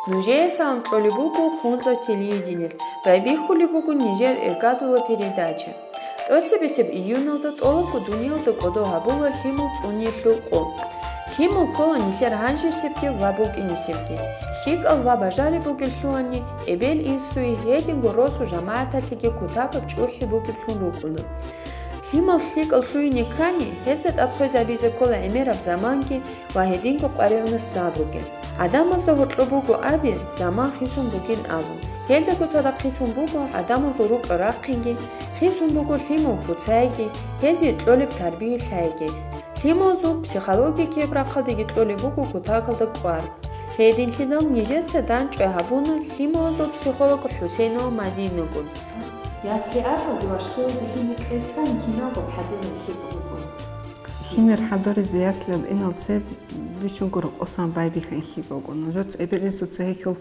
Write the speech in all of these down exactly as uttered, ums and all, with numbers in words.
Нужее салам кьолеб буго Хунза телевидениялъ, байбихьулеб буго нижер иргадула передача. ТӀоцебесеб июналда тӀолабго дуниялда кӀодо гьабула лъимал цӀуниялъул къо. Лъимал ккола нилъер гьанжесебги ва букӀинесебги. ЛъикӀал ва бажариб бугеллъулани, эбел-инсуе, гьединго росу жамагӀаталъеги кутакаб чӀухӀи бугеблъун рукӀуна. Лъимал лъикӀал лъугьине ккани, гьезда тӀад хвезабизе ккола гӀемераб заманги ва гьединго къваригӀунас сабруги. ГӀадамазда гьоркьоб буго аби, заман хисун бугин абун. Гьелдаго цадахъ хисун буго гӀадамазул рукӀа-рахъинги, хисун буго лъимал куцайги, гьезие кьолеб тарбия-лъайги. Лъималазул психология ккеб рахъалдеги кьолеб буго кутакалда кӀвар. Гьединлъидал нижеца дандчӀвай гьабуна лъималазул психолог ХӀусейнова Мадинагун. Ясли ахӀулги ва школалда лъимер кьезе ккани киналго хӀадурал лъикӀаб букӀун. Лъимер хӀадуризе яслиялда инал цеб бищунго рокъосан байбихьин лъикӀаб букӀун. Нужеца эбел-инсуца гьехьул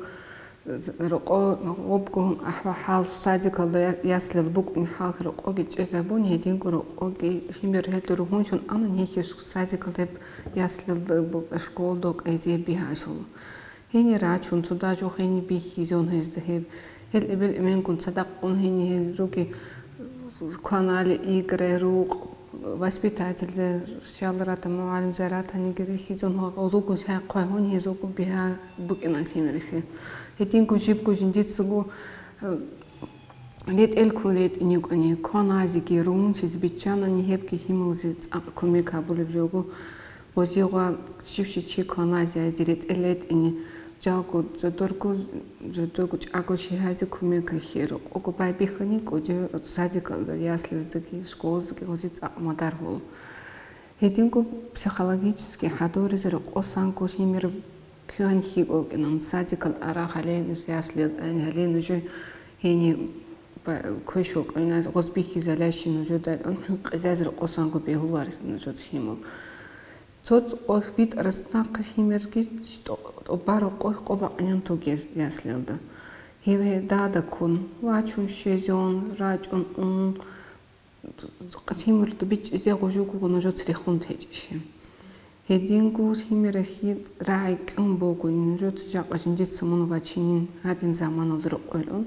рокъо гъобго ахӀва-хӀал садикалда я-, яслиялда букӀунеб хӀал рокъоги чӀезабун, гьединго рокъоги лъимер гьелда ругьунчун аман гьехье садикалда гьеб яслиялда бу-, школалда кьезе бигьалъула. Гьенир рачун, цо дажо гьениб бихьизун гьезда гьеб. Гьел эбел-эменгун цадахъ ун гьенир гьел руги кванали, играй, рукъ, воспитательзе, щал рата, мугӀалимзе ратаниги рихьизун, гъозулгун лъай хъвай гьун гьезулгун бигьа букӀина лъимерихъе. Гьединго жибго жиндицаго, э, ретӀел ккун ретӀине кӀвани, кваназеги, ругьунчизе биччанани гьебги лъималазе цӀакъ кумек гьабулеб жого. Гъозие гъва щивщи чи кваназе гьазе ретӀел ретӀине, жалго жодорго, жодорго чӀаго чи гьазе кумек гьехье, рокъого байбихьани кӀуди садикалда, яслиздаги, школаздаги гъозе цӀакъ мадар гьула. Гьединго психологически хӀадуризе рокъосанго лъимер ккван хьикӀо кӀинан, садикал арагъ гьале, ясли гьале нужее гьениб ба-, квеш вукӀиназ гъоз бихьизалащи нужеда, хӀинкъизазе рокъосанго бегьуларес нужеца лъимал. Цо-цо къо битӀарас нахъе лъимерги тӀо-, тӀубараб къо къо бакъинян тоге яслиялда. Гьев гьедада ккун, вачун щвезегӀан, рачӀун ун, лъимералда бичӀчӀизе гъужугого нужеца рехун течӀищи. Гьединго лъимерахъе рагӀи кьун буго, нужеца жакъа жиндица мун вачинин гьадин заманалда рокъойилан,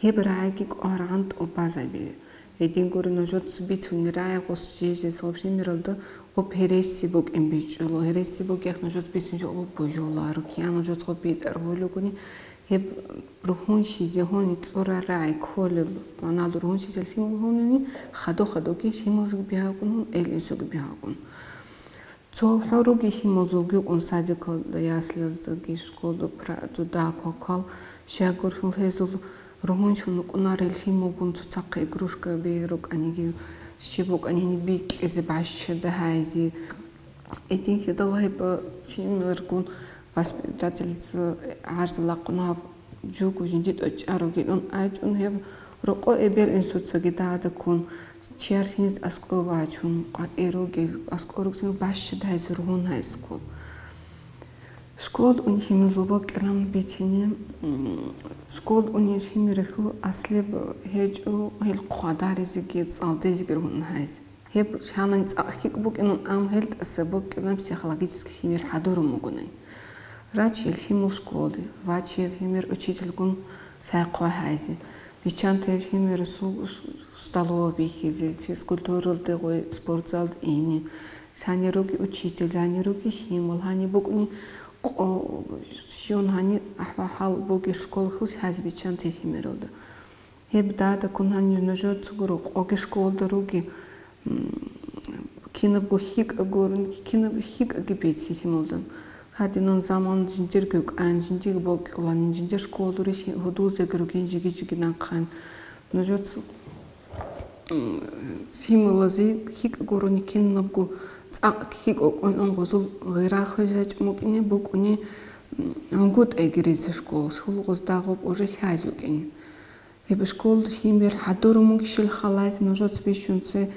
гьеб рагӀиги кӀварагӀан тӀубазабе. Гьедин гури нужеца бицунеб рагӀи гъос жезе, лъимералда гъоб гьереси букӀин бичӀчӀула. Гьереси бугехъ нужеца бицун жо гъоб божуларо. Киян нужеца гъоб битӀараб гьуйлагуни, гьеб ругьунчизе гьуни кьураб рагӀи кколеб, ванал ругьунчизе лъимал гьунани, хадур-хадурги лъималазги бигьагун, эл-инсуги бигьагун. Цо гьоруги лъималазулги укӀун садикалда, яслиздаги, школда пра-, дуда квалквал щайгурелъул гьезул ругьунчун рукӀунарел лъималгун цоцахъе игрушкаби рукӀаниги, щиб букӀанини бикьизе бащада гьайзе. Гьединлъидал гьеб лъимергун воспитательница гӀарза лахъун гьав Жуго жинди тӀочӀаругилан айчӀун гьев рокъо эбел-инсуцаги дагьадаккун, чияр лъинзе аскӀов вачун, къватӀир ругел аскӀов ругцин бащад гьайзе ругьун гьайскул. Школд ун лъималазул бокьилан бицине, м, школд ун лъимералъул аслеб гьечӀо гьел хъвадаризеги цӀалдизеги ругьун гьайзе. Гьеб лъанани цӀакъ хьикӀ букӀинан, ам гьел тӀаса букӀинан психологический лъимер хӀадурун бугонани. Рачи лъимал школе, вачи лъимер учительгун сайхъвай гьайзе. Биччанте лъимерасул ш-, столовая бихьизе, физкультуралде гъой спортзалде ине. Сани руги учитель, сани руги лъимал, гьани букӀни къо-, щун гьани ахӀвал-хӀал бугеб школалъулъ гьайзе биччанте лъимералда. Гьеб дада ккун гьанир нужецаго рокъоги школалда руги, м, кинабго хьикӀа гурун, кинаб хьикӀаги бецин лъималда. Гьадинан заман жиндирго кӀан, жиндирго бокьуланин, жиндир школалда руги гьудулзеги ругин жиги-жиги нахъан. Нужеца, м, лъималазе хьикӀа гурони кинабго цӀакъ хьикӀа кӀун ун гъозул гъира хвезачӀ мукӀине букӀуни, м, гьунгутӀайги рецин школалъул гъоздагъуб уже лъазе вукӀин. Гьеб школалда лъимер хӀадурун мукӀ щил халазе нужеца бищунце,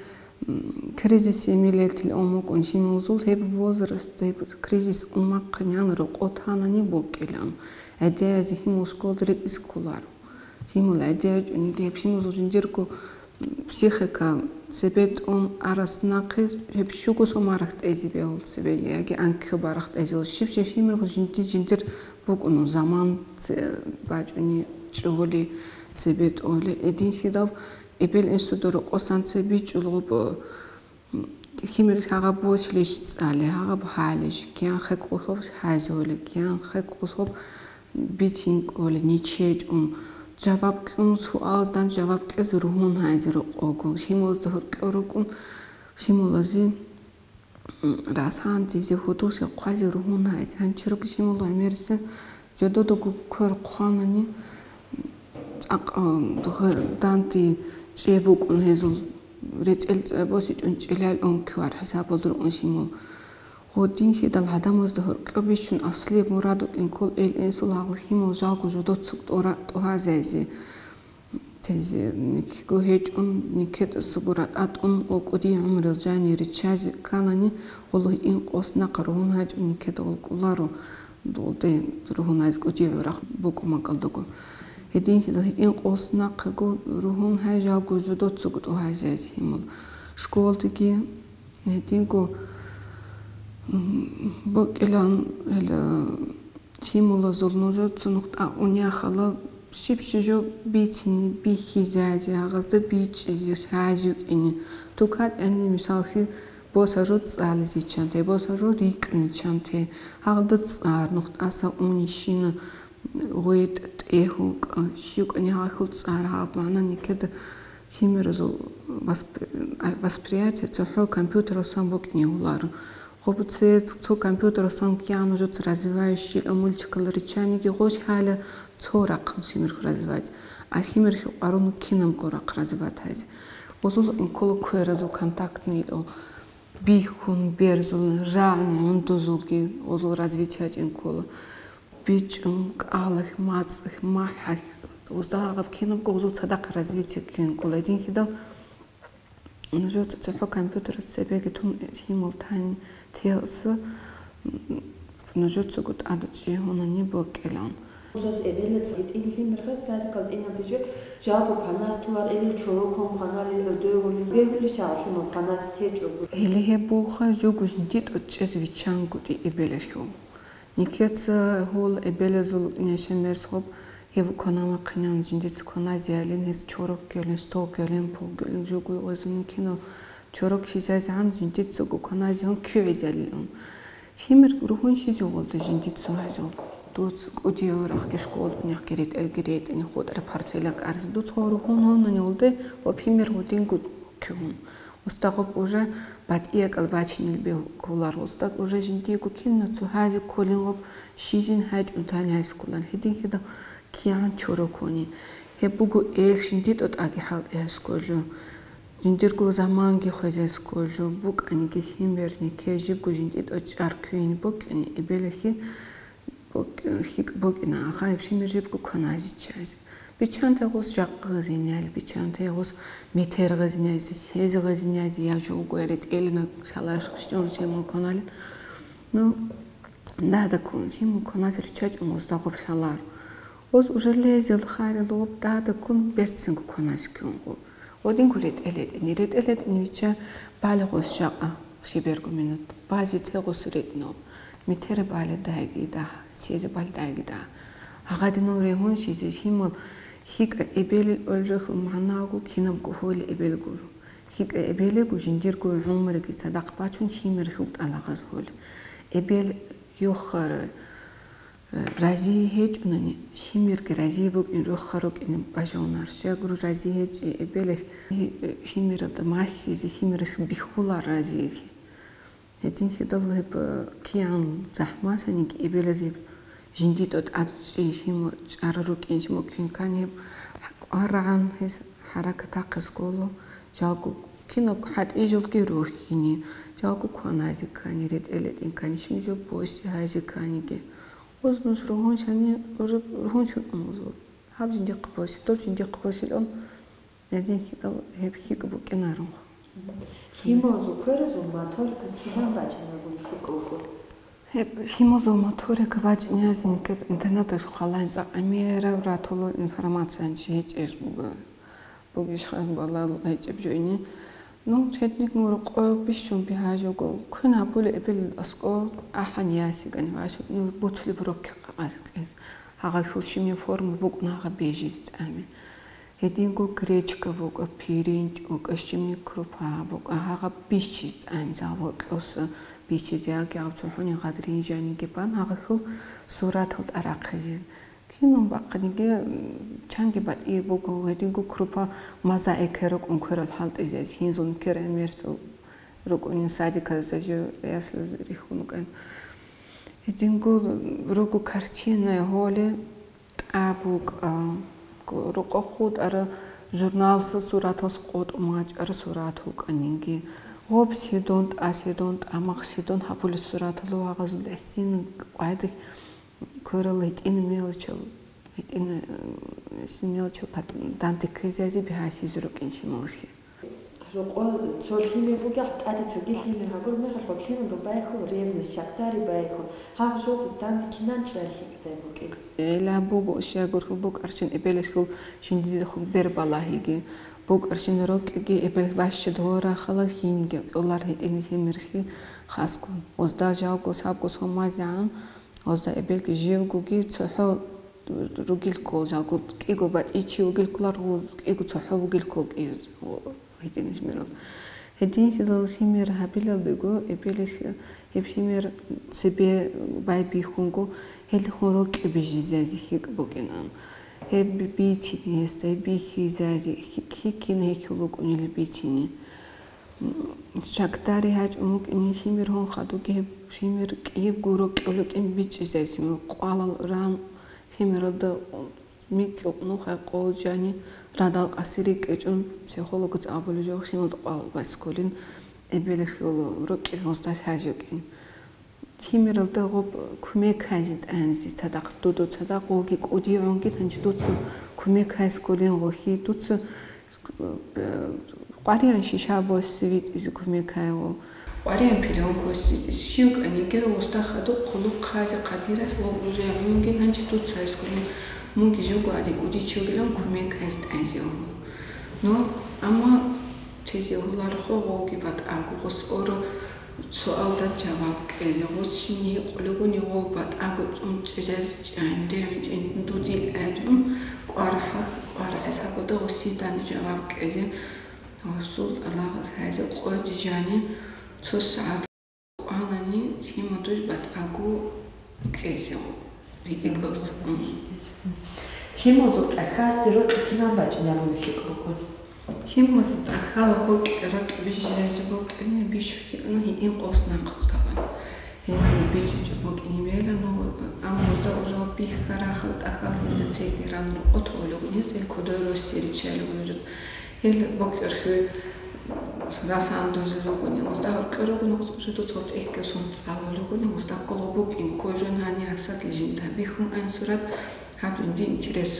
м, кризис семилетил ун мукӀун лъималазул гьеб возраст, гьеб кризис умахъинян рокъо танани букӀилан. ГӀедегӀизе лъимал школалда рекӀиз кколаро. Лъимал гӀедегӀичӀониги гьеб лъималазул жиндирго, м, психика цебетӀун арас нахъе гьеб щуго сом арахь тӀезе бегьул цебе, яги анкьго барахь тӀезе. Щиб-щиб лъимерго жинди-, жиндир букӀуну заман це-, бачӀуни чӀоли, цебе тӀоли. Гьединлъидал эбел-инсуда рокъосан цебе бичӀчӀулгъуб, м, химерис гьагъаб босилищ цӀали, гьагъаб гьалищ, киян хекъулъуб хӀайзули, киян хекъулъуб бицин кӀоли, ничечӀун. Жаваб кьун, суалаздан жаваб кьезе ругьун гьайзе рокъого. Химулазда гьоркьор рукӀун, химулазе Расгьандизе, гьудуллъи хъвазе ругьун гьайзе, гьанчи руго химул гӀемериса жододаго квер хъванани, цӀакъ, гъ-, данде чӀей букӀун гьезул, рецӀел босичӀун чӀелал ункивар хӀисабалда ругьун химул. Гъодинлъидал гӀадамазда гьоркьоб бищун аслияб мурад букӀин ккола эл-инсул гьагъал химул жалго жодоццуг тӀора-, тӀогьазайзе. Тезе никего гьечӀун, никетӀасаго ратӀатӀун, гъол кӀудиял гӀумрал жани риччазе кканани, гъоло гьитӀин къос нахъа ругьун гьачӀун никеда гъол кӀоларо, дулде ругьун гьайз кӀудияв гӀурахъ букӀун макьалдаго. Гьединлъидал гьитӀин къос нахъего ругьун гьай жалго жодоццаго тӀогьазайзе химул. Школдеги гьединго, м, бокьилан, гьела, Химулазул нужеца нухтӀа унехала, щиб-щиб жо бицине бихьизазе, гьагъазда бичӀчӀизе лъазе вукӀине. ТукатӀани, мисаллъи, боса жо цӀализе чанте, боса жо рикӀкӀине чанте, гьагъда цӀар, нухтӀаса унищина, гъветӀ, тӀегьукъ, щивкъани гьалъул цӀар, гьаб магӀна никеда химеразул восп-, а, восприятие цохӀо компьютералсан букӀине гьуларо. Гъоб цо, цо компьютералсан киян нужеца развивающий мультикал риччаниги гъос хӀала цо рахъун химерх развивать. А химерхи къварун кинабго рахъ развивать гьайзе. Гъозул инкола кверазул контактный, о, бихьун, берзул, рагӀун, гӀундузулги гъозул развитие гьачӀин ккола. БичӀун, кӀалахь, мацӀалъ, махӀалъ, гъозда гьаб кинабго гъозул цадахъ развитие ккун ккола. Гьединлъидал Нужеца цохӀо компьютерас цебеги тун химул тани тегьса, м, нужецаго тӀада чӀегьунани бокьилан. Нужец эбелаца гьитӀинлъи мергъи садикал тӀинаб диже жалго кванас тулар или чорокон кванарил гӀодовулин бегьули шагьлъимал кванас течӀого. Гьеле гьеб буха жугу жинди тӀочӀез виччангутӀи эбелалъул. Никеца гьул эбелазул неше-мерс гъоб, гьев кванавахъинан жиндица кваназеялин, гьес чорок ккелин, сто ккелин, пул ккелин, жугу гъозинин кинал чорок хьизазегӀан жиндицаго кваназегӀан кигӀизалилан. Химер ругьун хьизугъулда жиндицун гьазул. Дуц кӀудияв рахъги школа дунехги ретӀелги ретӀани хутӀара портфелак арзе дуц гъо ругьун гьунани улде ва химер гьудинго кигьун. Устагъуб уже батӀиякал бачинил бегьулар, устад уже жиндиего кинна цо гьазе кколин гъуб щизин гьачӀун тани гьайскулан, гьединлъидал кигӀан чорокони. Гьеб буго эл жинди тӀотӀаги хӀалтӀи гьайскожо, жиндирго заманги хвезайскожо, букӀаниги химернике жибго жинди тӀочӀар кквейин бокьани эбелалъи БокӀ-, хикӀ бокӀина, ахаяб химер жибго кваназиччазе. Биччанте гъос жакъа гъазиняли, биччанте гъос метер гъазинязе, сез гъазинязе, я жугу ретӀелина, шалаш хъщун симул кваналин. Ну, дада ккун, симул кваназ риччачӀун гъос дагъуб лъалар. Гъос уже лезил хайрил гъуб дада ккун берцинго кваназ ккун гъуб. Гъодинго ретӀел гьетӀени, ретӀел гьетӀени вичча балигъ гъос жакъа хиберго минут. Базе те гъос ретӀнав. Метер бале дайги дагь, сезе бале дайги дагь. Агъадинав регьун щизе химал хикӀа эбелил олжохьул магӀнавго кинабго гьоли эбел гуро. ХикӀа эбелего жиндирго гӀумруги цадахъ бачун химер хьултӀалагъаз гьоли. Эбел йохар Разие гьечӀунани, химерги разие букӀин рохха рукӀине бажунар. Щай гуро разие гьечӀеб эбелалъ химералда махьизе, химералъ бихьулар разиеги. Гьединлъидал гьеб, э, кигӀан захӀмалъаниги эбелазе жинди тӀотӀад чӀей химер чӀара рукӀин химер ккван гьеб кӀварагӀан гьес хӀаракатахъе сколу, жалго кинабго хӀатӀижалги рухьине, жалго кваназе ккани, ретӀел-ретӀин ккани, щиб жо босе гьайзе кканиги. Гъоз нуж ругьунщани, уже ругьунщун ун гъозул. Гьаб жиндихъ босил, доб жиндихъ босилан, гьедин хьитӀал гьеб хьикӀ букӀинарун. Химозул, кверазул моторика кигӀан бачӀинабун лъикӀ вуго. Гьеб химозул моторика бачӀине гьазиникед интернеталъ хъалаин цӀакъ гӀемераб ратула информациянчи гьечӀеб, бугищ хабалал гьечӀеб жойни. Ну, техникум рукъо бищун бигьажуго, квен гьабули эбел аскӀо ахӀан ясиган вашу, ну, буцулеб рокки къакъаз кьез. Гьагъа хьул щибни форма букӀун гьагъа бежиз тӀами. Гьединго гречка букӀа, пиринч букӀа, щибни крупа букӀа, гьагъа бичиз тӀами, загъа бокьоса бичиз, яги гьав цохӀони гъадрин жаниги бан, гьагъа хьул суратал тӀарахъизе. Кинун бахъаниги, м, чанги батӀияб буго, гьединго крупа мазаикаре рукӀун кверал хӀалтӀизе, гьинзун ккерай мерсал рукӀунин садиказда жо яслаз рихьун вукӀан. Гьединго руго картина гьоле тӀа букӀа, рукъа хутӀара журналса сураталс къотӀун вачӀара сурат вукӀанинги. Гъоб седон, тӀа седон, тӀамах седон гьабулеб сураталу гьагъазул гӀисин къвайда Кверал гьитӀина мелочал, гьитӀина, э, мелочал пат-, данде ккезазе бигьасизе рукӀин щималалъе. Рокъо цо лъимер бугехъ, тӀаде цоги лъимер гьабур мехалъ, гъоб лъимерго байхьун, ревность, щакдари байхьун, гьаб жолда данде кинан чӀвай лъикӀдай букӀин. Эла буго, щайгурхӀул букӀарщин эбелалъул жиндидехун бер балагьиги. БукӀарщин рокьиги эбел бащад гьорахъала хинги кьолар гьитӀина лъимерлъи хаскун. Гъозда жавго сабго сомазегӀан Гъозда эбелги живгоги цохӀо ругел ккол, жалго кӀиго батӀи чи вугел кколар, гъоз кӀиго цохӀо вугел ккол кӀиз гьитӀинис мирон. Гьединлъидал лъимер гьабилалдего, эбелалъ гьеб лъимер цебе байбихьунго, гьелдехун рокьи бижизазе хьикӀ букӀинан. Гьеб бицини гьесда, гьеб бихьизазе, хьикӀ-хьикӀ кин гьечӀо букӀунила бицини. Шакдари гьачӀун вукӀине лъимер гьун хадуги гьеб лъимер кӀиябго рокьулетӀин бичӀчӀизайсин ва къвалал ран лъимералда микьукь нухай къол жани радал къаси рикӀкӀечӀун психологаца абулеб жо лъималда къвал баскулин эбелалъул рокьи гъозда лъазекӀин. Лъимералда гъоб кумек гьайзе тӀанзи цадахъ, дудо цадахъ гъоги кӀудигӀунги, гьанже дуца кумек гьайскулин гъохи, дуца, э, къваригӀан шиша босси витӀизе кумек гьайгъо, къваригӀан пилёнка босси витӀизе, щив кӀанигера гъосда хадуб хъулухъ хъазе хъадирас ва уже гьунги, гьанже дуца гьайскулин, мунги жого гӀади кӀудичевгилан кумек гьайз тӀанзи гьуро. Но, амма Тезе гьулархо гъовги батӀаго, гъос оро суалда жаваб кьезе, гъос щибни гьикъулегони гъов батӀаго цӀун чӀезазе чӀайин, регӀинчӀин дудил гӀечӀун, кӀвар-, кӀвар хӀисабалда гъосидани жаваб кьезе, гъосул алагъаз гьайзе къойги жани, цо сагӀат кӀванани, лъимадуз батӀаго кьезегӀо. Гьедин кӀварцӀун. Лъималазул тӀахьазде рокьи кинан бачӀинарун лъикӀ букӀун? Лъималазул тӀахьал бокьи рокьи бижизазе букӀине бищун хьикӀана гьитӀин къос нахъ цӀалан. Гьезде бичӀчӀичӀеб букӀине бегьила, ну, амма гъозда уже бихьарахъал тӀахьал гьезда цеги ран рокъо тоулего, гьезда ил кодой росизе риччайилего нужеца. Гьел бокьархӀи расан дозулегони, гъозда гьоркьорегони, гъоз уже дуца гьоркьихьги сон цӀалулегони, гъозда ккола букӀин ккожун гьани гьасад жинда бихьун айн сурат, гьаб жинди интерес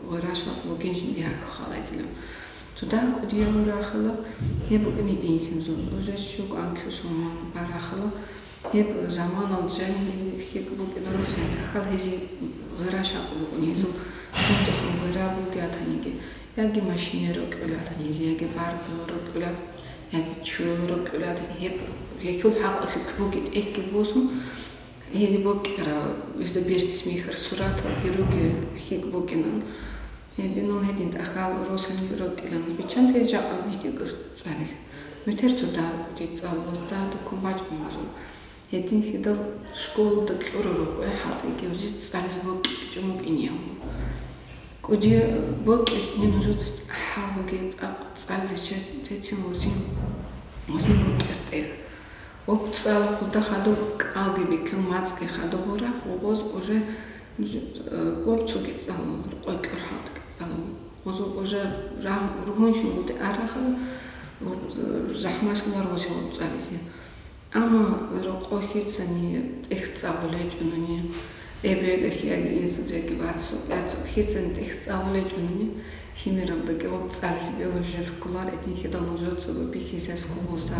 гъирашал бугин жинди гьархӀ халайзила. Цо дагь кӀудияв рахала, гьеб букӀине динсин зун, уже щук анкьу сон барахала, Гьеб заманалда жаниб гьезие хьикӀ букӀина росине тӀахьал гьезие гъира шакъулгъун, гьезул сундухъун гъира бугеатаниги, яги машине рокьулатани гьезие, яги баркула рокьулатани, яги чула рокьулатани, гьеб гьелъул хӀакъалъулъ буги тӀехьги босун, гьезие бокьара, гьезда берцин михьар сураталги ругел хьикӀ букӀинан. Гьединун гьедин тӀахьал росани рокьилан, биччан тез жакъа бихьиго цӀализе. Метер цо дагь кӀуди цӀалулазда дуккун бачӀун бажун. Гьедин хьидал школалда кьурал рокъой хӀалтӀиги гьезие цӀализе бокьичӀо мукӀинев. КӀуди бокьичӀони нужеца хӀалуге цӀакъ цӀализе чецин гьезин, гьезин бокьар тӀехь. Гъоб цӀалулда хадуб кӀалги биккун, мацӀги хадуб гъурахъ, гъоз уже, э, гъоб цоги цӀалул, рокъой кьур хӀалтӀиги цӀалул. Гъозул уже рагь-, ругьунлъун бутӀи арахъал, э, захӀмалъулар гъозе гъоб цӀализе. Амма рокъо хьицани тӀехь цӀалулечӀунани, эбелалъ яги инсуца яги бацу-, яцу хьицани тӀехь цӀалулечӀунани, лъимералдаги гъоб цӀализе бегьулел кколар, гьедин хьидал нужецаго бихьизес кколузда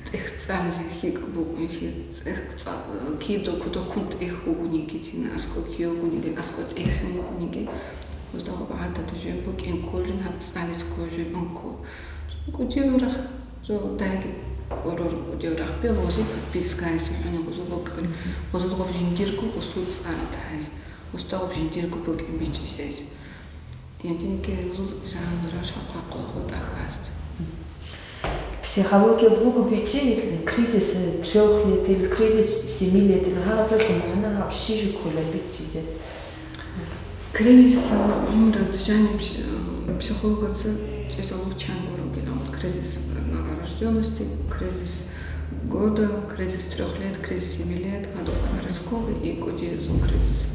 тӀехь цӀализе хьикӀ букӀунлъи, тӀехь цӀа-, кидо кудоккун тӀехь вугониги, цин аскӀо кив вугониги, аскӀо тӀехь вугониги, гъозда гъоб гӀадада жо букӀин кколин, гьаб цӀализ кколин ункъо. КӀудияв рахъ, цо дагьги борор кӀудияв рахъ бе, гъозул подпискайзе хӀуни гъозул бокьун, гъозул гъоб жиндирго гъосул цӀар тайз, гъосда гъоб жиндирго бокьун бичӀчӀизайзе. Гьединги гъозул изгӀан рашал хъвахъо гъо тӀахьазда. Психологиялъ буго бичӀчӀи, кризис трёх лет или кризис семи лет, гьаб жо магӀна гьаб щи жо ккола бичӀчӀизе? Кризисалда гӀумралда жаниб пс-, психологаца чӀезалур чанго ругел, амма кризис многорождённости, кризис года, кризис трёх лет, кризис семи лет, гьадуб подростковый и кӀудиязул кризис.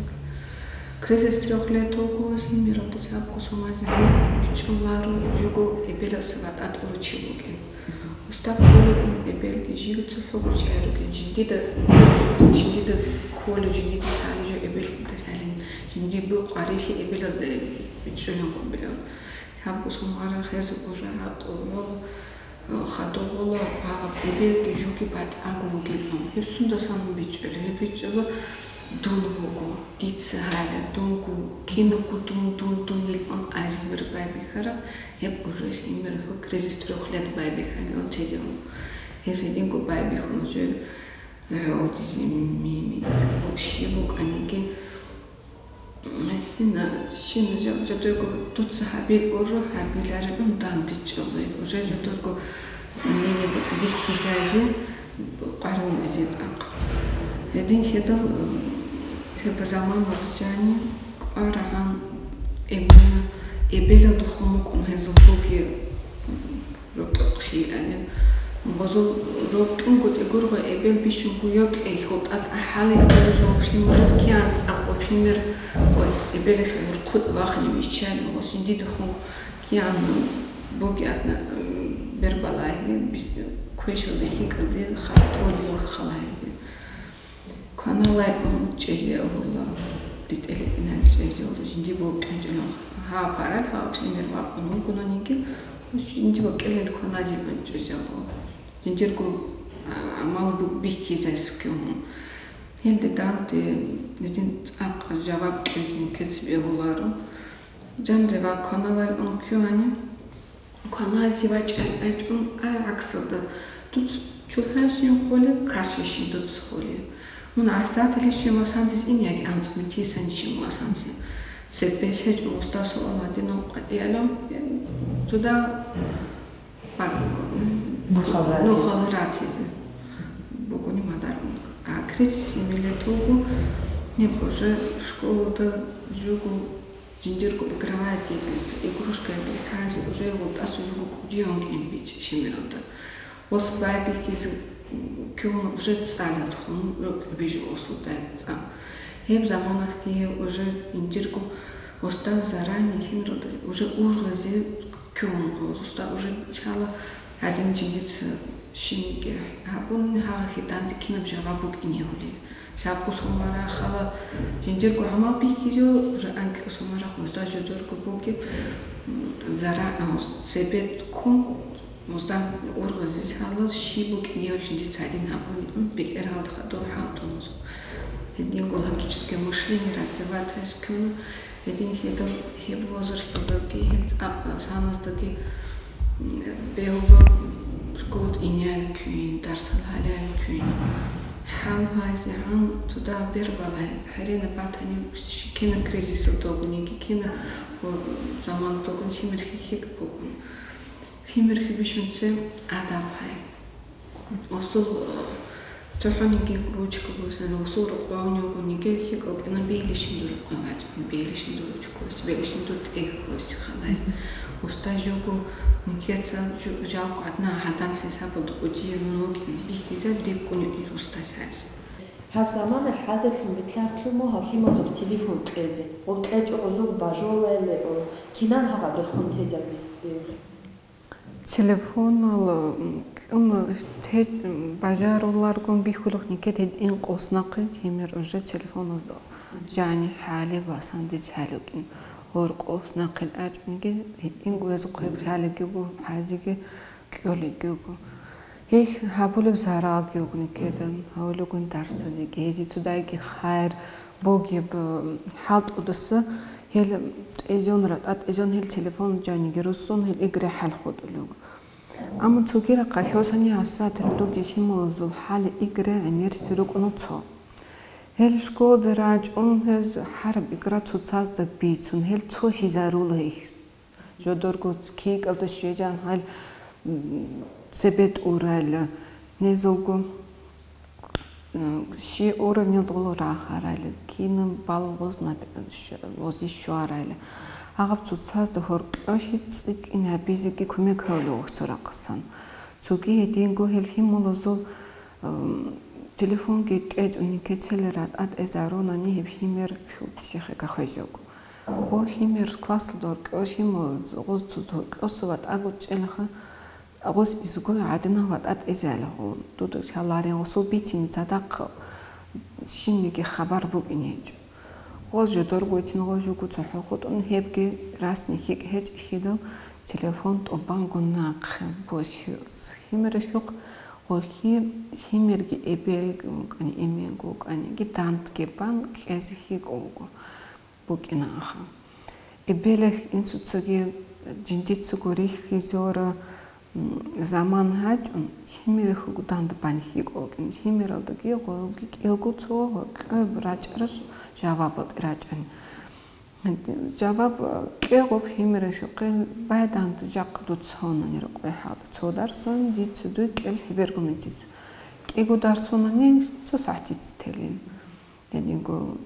Кризис трёх лет вуго, гьимералда лъабго сумазе бичӀчӀуларо, жуго эбеласе ватӀа тӀурав чи вугин. Устар кколеб бугин эбелги жиги цохӀого чӀай ругин, жиндида жо-, жиндида кколев, жиндида лъалев жо эбелалда лъалин, жиндир бу къварилъи эбелалда бичӀчӀулин гъобилан. Лъабго сумара хезаб уже гӀакълу гъола, э, хадур гъола, гьаб эбелги жуги батӀаго ругин. Гьеб сундасан бичӀчӀулеб? Гьеб бичӀчӀула: дун вуго, дица гьала, дунго, кинабго дун, дун, дун илан азимир байбихьараб, гьеб уже гьимер кризис трёх лет байбихьанилан тезеун. Гьес гьединго байбихьун уже, э, гьодизе ми-, ми-, щиб букӀаниги. Гьесина щиб жо-, жодойго дуца гьабил уру гьабилареб дандечӀола. Уже жодорго мнение бихьизазе къваригӀун эзе цӀакъ. Гьедин хьедал, э, гьеб заманалда жани кӀварагӀан эбела-, эбелалда хун букӀун гьезул буги рокьукълъилалин. Гъозул рокьунго тӀегургъа эбел бищунго йокьей хьултӀат ахӀалел гьалужав химураб кигӀан цӀакъ ва химер ва эбелалъ гӀурхъу вахъине виччалин гъос жиндида хун кигӀан буги адна, м, бербалагьи, би-, квешалде хикӀалде ха-, толила халагьизе. Кваналайун чӀезе агьула, ритӀеле-инал чӀезе агьула, жинди бокьанчӀила. Гьа, парал гьав химер вакъун вугонаниги, жинди бокьилел кваназилан чӀезе агьула. Жиндирго, а, гӀамал бу-, бихьизайс ккун. Гьелде данде гьедин цӀакъ жаваб кьезин кецбе агьуларо. Жанре ва кваналайун ккани, кваназе вачӀай гьечӀун, а гӀаксалда, дуц чурхӀайщин холеб, кашайщин дуц холеб. Мун гӀасатилищин васандиз ин яги анцӀмитисанищин васанлъи. Цебе лъечӀун уста суал гьадинав къватӀиялъун, цуда бак-, Нухал ратизе. Нухал ратизе бугони мадарун. А кризис семи лет вуго, неб уже школада жуго Жиндирго игровая дезес, игрушкаялда лъазе уже гъутӀаса жуго кӀудиян кӀин бичӀчӀи химералда. Ос байбихьизе ккун уже цӀалатхун, рукъ бижу осулдаги цӀа. Гьеб заманалъги гьев уже жиндирго осда заранее химералда уже ургъазе ккун гъоз. Осда уже лъала гьадин жиндица щибниги гьабун, гьагъа хитӀанде кинаб жаваб букӀине гьулел. Лъабго сомара хала жиндирго гӀамал бихьизев, уже анкьа сомара гъозда жодорго бугеб, м, зара-, а, цебе ккун, гъозда ургъазиз гьалаз щиб букӀинев жиндица гьадин гьабун, м, бетӀергьалда хадур хӀалтӀулазул. Гьединго логическое мышление развивать гьес ккуна. Гьедин гьедал гьеб возрасталдаги, гьел цӀа-, саназдаги, м, бегьула школат инеян ккуин, дарсал гьалеян ккуин. ХӀал гьайзегӀан цо дагь бер балай, хӀеренаб батани, щ-, кина кризисалдалгуниги, кина, о, заманалдалгун химер хихьиг бугун. Химер хибищунце адаб гьай. Осул, э, цохӀониги ручка босана, осул рукъвавнигониги хикӀав кӀина, бейлищин дур рукъвай вачӀун, бейлищин дур ручка ос, бейлищин дур тӀехь ос халайс. Уста жуго никеца жу-, жалго гӀадна гьадан хӀисабалда кӀудияв вукӀин бихьизаз рикӀкӀунев устаз гьайс. Гьаб заманалъ гӀадаллъун бетӀерлъун буго гьал лъималазул телефон кьезе. Гъоб кьечӀо гъозул бажолайилан, кинан гьаб рехун тезабизе. Телефонал, м, кьун те-, м, бажаруларгун бихьулухъ никед гьедин къоснахъе химер уже телефоназда жани хӀали васандиз хӀалукӀин. Гьор къоснахъил гьечӀунги гьедин гвез хъвеб хӀалигигу, хӀазиги кьолигигу. Гьей гьабулеб заралги вугун ккедан, гьавулегун дарсаниги, гьезие цо дагьги хайр бугеб, м, хӀалтӀудаса гьел тӀезеюн, ратӀа тӀезеюн гьел телефон жаниги руссун, гьел игра хӀал хутӀулев. Амма цогирахъа хьосани гьасда трилогия лъималазул хӀали игра гӀемерси рукӀуна цо. Гьел школалда рачӀун гьез хӀараб игра цоцазда бицун, гьел цолъизарула их. Жодорго кикалда щвезан гьал, м, цебе тӀурал, незулго, м, щи уровнел доло рагьарал, кина балгъоз наб-, щ-, лози щварал. Гьаб цоцазда гьоркьохӀи цӀикӀкӀин гьабизеги кумек гьавулев вугьцо рахъасан. Цоги гьединго гьел лъималазул, м, телефонги кьечӀони кецелера тӀад эзарунани гьеб лъимер хьулччехе гахвезего. Гъо лъимер классалда гьоркьо лъимал гъоз цо гьоркьоса ватӀаго чӀелха, гъоз изгой гӀадинав ватӀа тӀезайла гъо. Дуда лъаларин гъосул бицин цадахъ щинниги хабар букӀин гьечӀо. Гъоз жодорго витин гъо жуго цохӀо хутӀун гьебги расни хьикӀ гьечӀ хьидал телефон тӀубанго нахъе босиз. Лъимер хьухъ гъо хьи лъимерги эбелги вукӀани, эменги вукӀаниги дандги бан кьезе хьикӀ вуго. БукӀинаха. Эбелалъ инсуцаги жиндицаго рихьизора, м, заман гьачӀун, лъимерихьулго дандбан хьикӀ вукӀин, лъимералдаги гъолги кӀелго цо гьоркьоб рачӀарас жавабал рачӀани. Жаваб кьегъуб лъимерихьухъе, бай данде жакъа дуца гьонани рукъой хӀалда. Цо дарсун дица дуй кьел лъеберго минтица. КӀиго дарсунани цо сахӀтица телин. Гьединго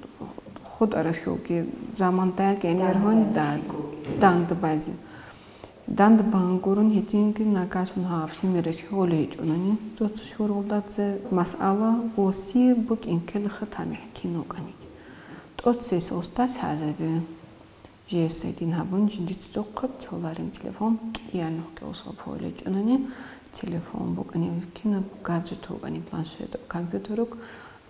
хутӀаралъулги замандаги гӀемер гьуни дандбазе. Дандбан гурун гьединги нагагьлъун гьаб лъимералъ гьолей гьечӀунани, цо-цо щуралдаца масъала гъоси букӀин ккелеха тамихӀ кин вукӀаниги. ТӀоцесул устаз хӀазабе. Жеса гьедин гьабун, жиндица цохъаб теларин телефон, кӀиянухъе усал полечӀунани, телефон букӀани, кинаб гаджет вукӀани, планшетаб, компьютерук,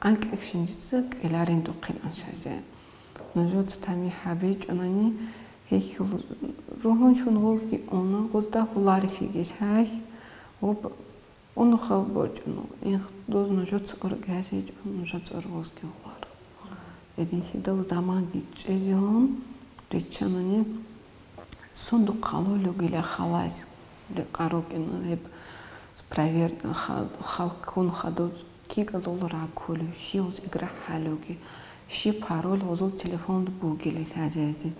анкьихь жиндица кӀеларин духъин ансазе. Нужеца тамихӀ гьабичӀунани, гьехьул ругьунчун гъулги уна, гъузда гьуларилъиги лъай, гъуб Унухъав бочӀун, эх, доз нужеца ургьазичӀун, нужеца ургъузги гьуар. Гьединлъидал заманги чӀезегьун риччанани, сундухъ халулюгила халас рекъарукӀина гьеб проверка, ха-, халккун хадуз кикӀадул раккулев, щивз игра хӀалуги, щиб пароль гъозул телефонд бугилис гьазизе.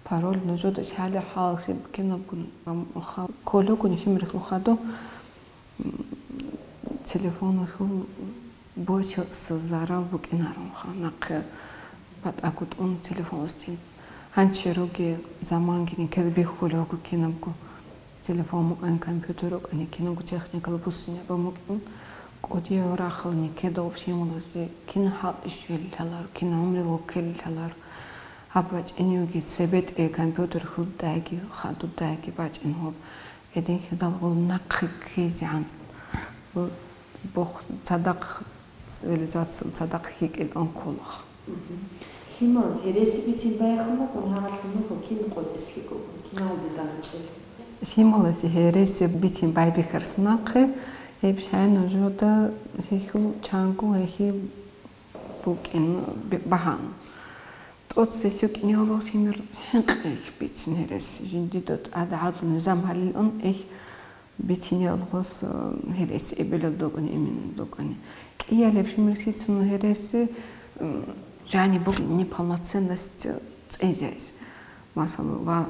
Пароль нужеда лъалеб хӀалалъи букӀинабгун, ам, хал-, кколюгун химрихьул хаду, Телефонухъ босиса зарал букӀинарунха, нахъе батӀаго тӀун телефон устин. Гьанчи руги заманги никер бихьулев вуго кинабго. Телефон букӀани, компьютер букӀани, кинабго техникал буссинаб букӀин. КӀудияв рахъал никеда гъуб лъималазе кин хӀалтӀи щвелилъалар, кин гӀумрил вуккелилъалар. Гьаб бачӀиневги цебетӀе компьютер хьудайги, хадудайги бачӀин гьоб. Гьединлъидал гъол нахъе ккезегӀан бу-, бухъ цадахъ цивилизациял цадахъ хьикӀил анколах. Мгм. Лъималаз гьереси бицин байхъун букӀун гьагъалъун нухъа кин къотӀислъи гугун, киналде данчӀел? Лъималазе гьереси бицин байбихьарс нахъе, гьеб шай нужеда гьехьул чанго гьехьи букӀин б-, багьана. ТӀоцесев кӀиневлъул лъимер хӀинкъи бицин гьерес, жиндида тӀад гӀадлу низам гьалилан, эх, бицинел гъос, э, гьерес эбелалда вукӀани, иминалда вукӀани. КӀиялеб лъимер лъицун гьереси, м, жани бугин неполноценность цӀезайс. Масала, ва-,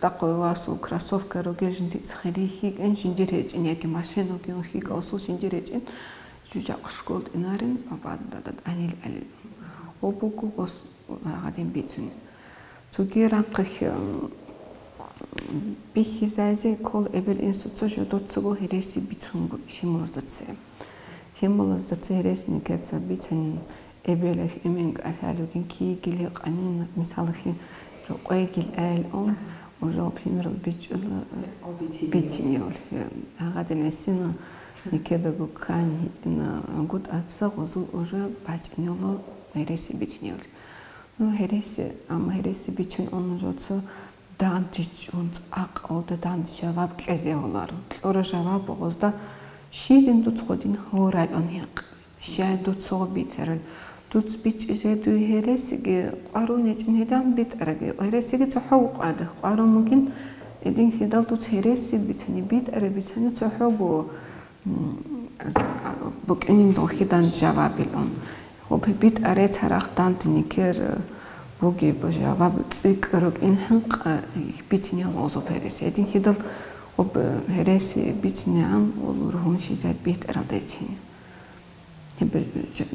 дакъуй васул кроссовка ругел жиндица хири хьикӀин жиндир гьечӀин, яги машина ругел хьикӀасул жиндир гьечӀин, жужахъ школ тӀинарин, абадада тӀанил алил. Ва буго гъос гьадин бицуни. Цоги рахъалъ, м, бихьизайзе ккола эбел-инсуца жодоцаго гьереси бицунго лъималаздаца. Лъималаздаца гьереси никеца бицанин, эбелалъ эмен кӀалъалевгин кигили къанин, мисалалъе, рукъвейгил аялъун, уже примерал бичӀчӀула, бицинев. Бициневлъи. Гьагъадин гӀисина никедаго ккани гьитӀина гӀунгутӀаца гъозул уже бачӀиневла гьереси бициневлъи. Ну, гьереси, амма гьереси бицун ун нужеца дандчӀун цӀакъалда данде жаваб кьезе гьоларо. Кьура жаваб гъозда: «Щизин дуц гъодин гьорайун гьекъ? Щай дуцаго бицарал? Дуц бичӀчӀизе дуе гьересиги къварун гьечӀин гьедан битӀараги, гьересиги цохӀо вукъадахъ къварун бугин, Гьедин хидал дуц гьереси бицани, битӀараб бицани цохӀого, м, букӀинин дохидан жавабилун. Гьоб битӀаре царах данде никер бугеб жаваб цӀикӀкӀ рукӀин хӀинкъа бицинегӀан гъозоб гьереси. Гьедин хидал гьоб гьереси бицинегӀан гъол ругьунлъизаб битӀаралдецин. Гьеб жа-,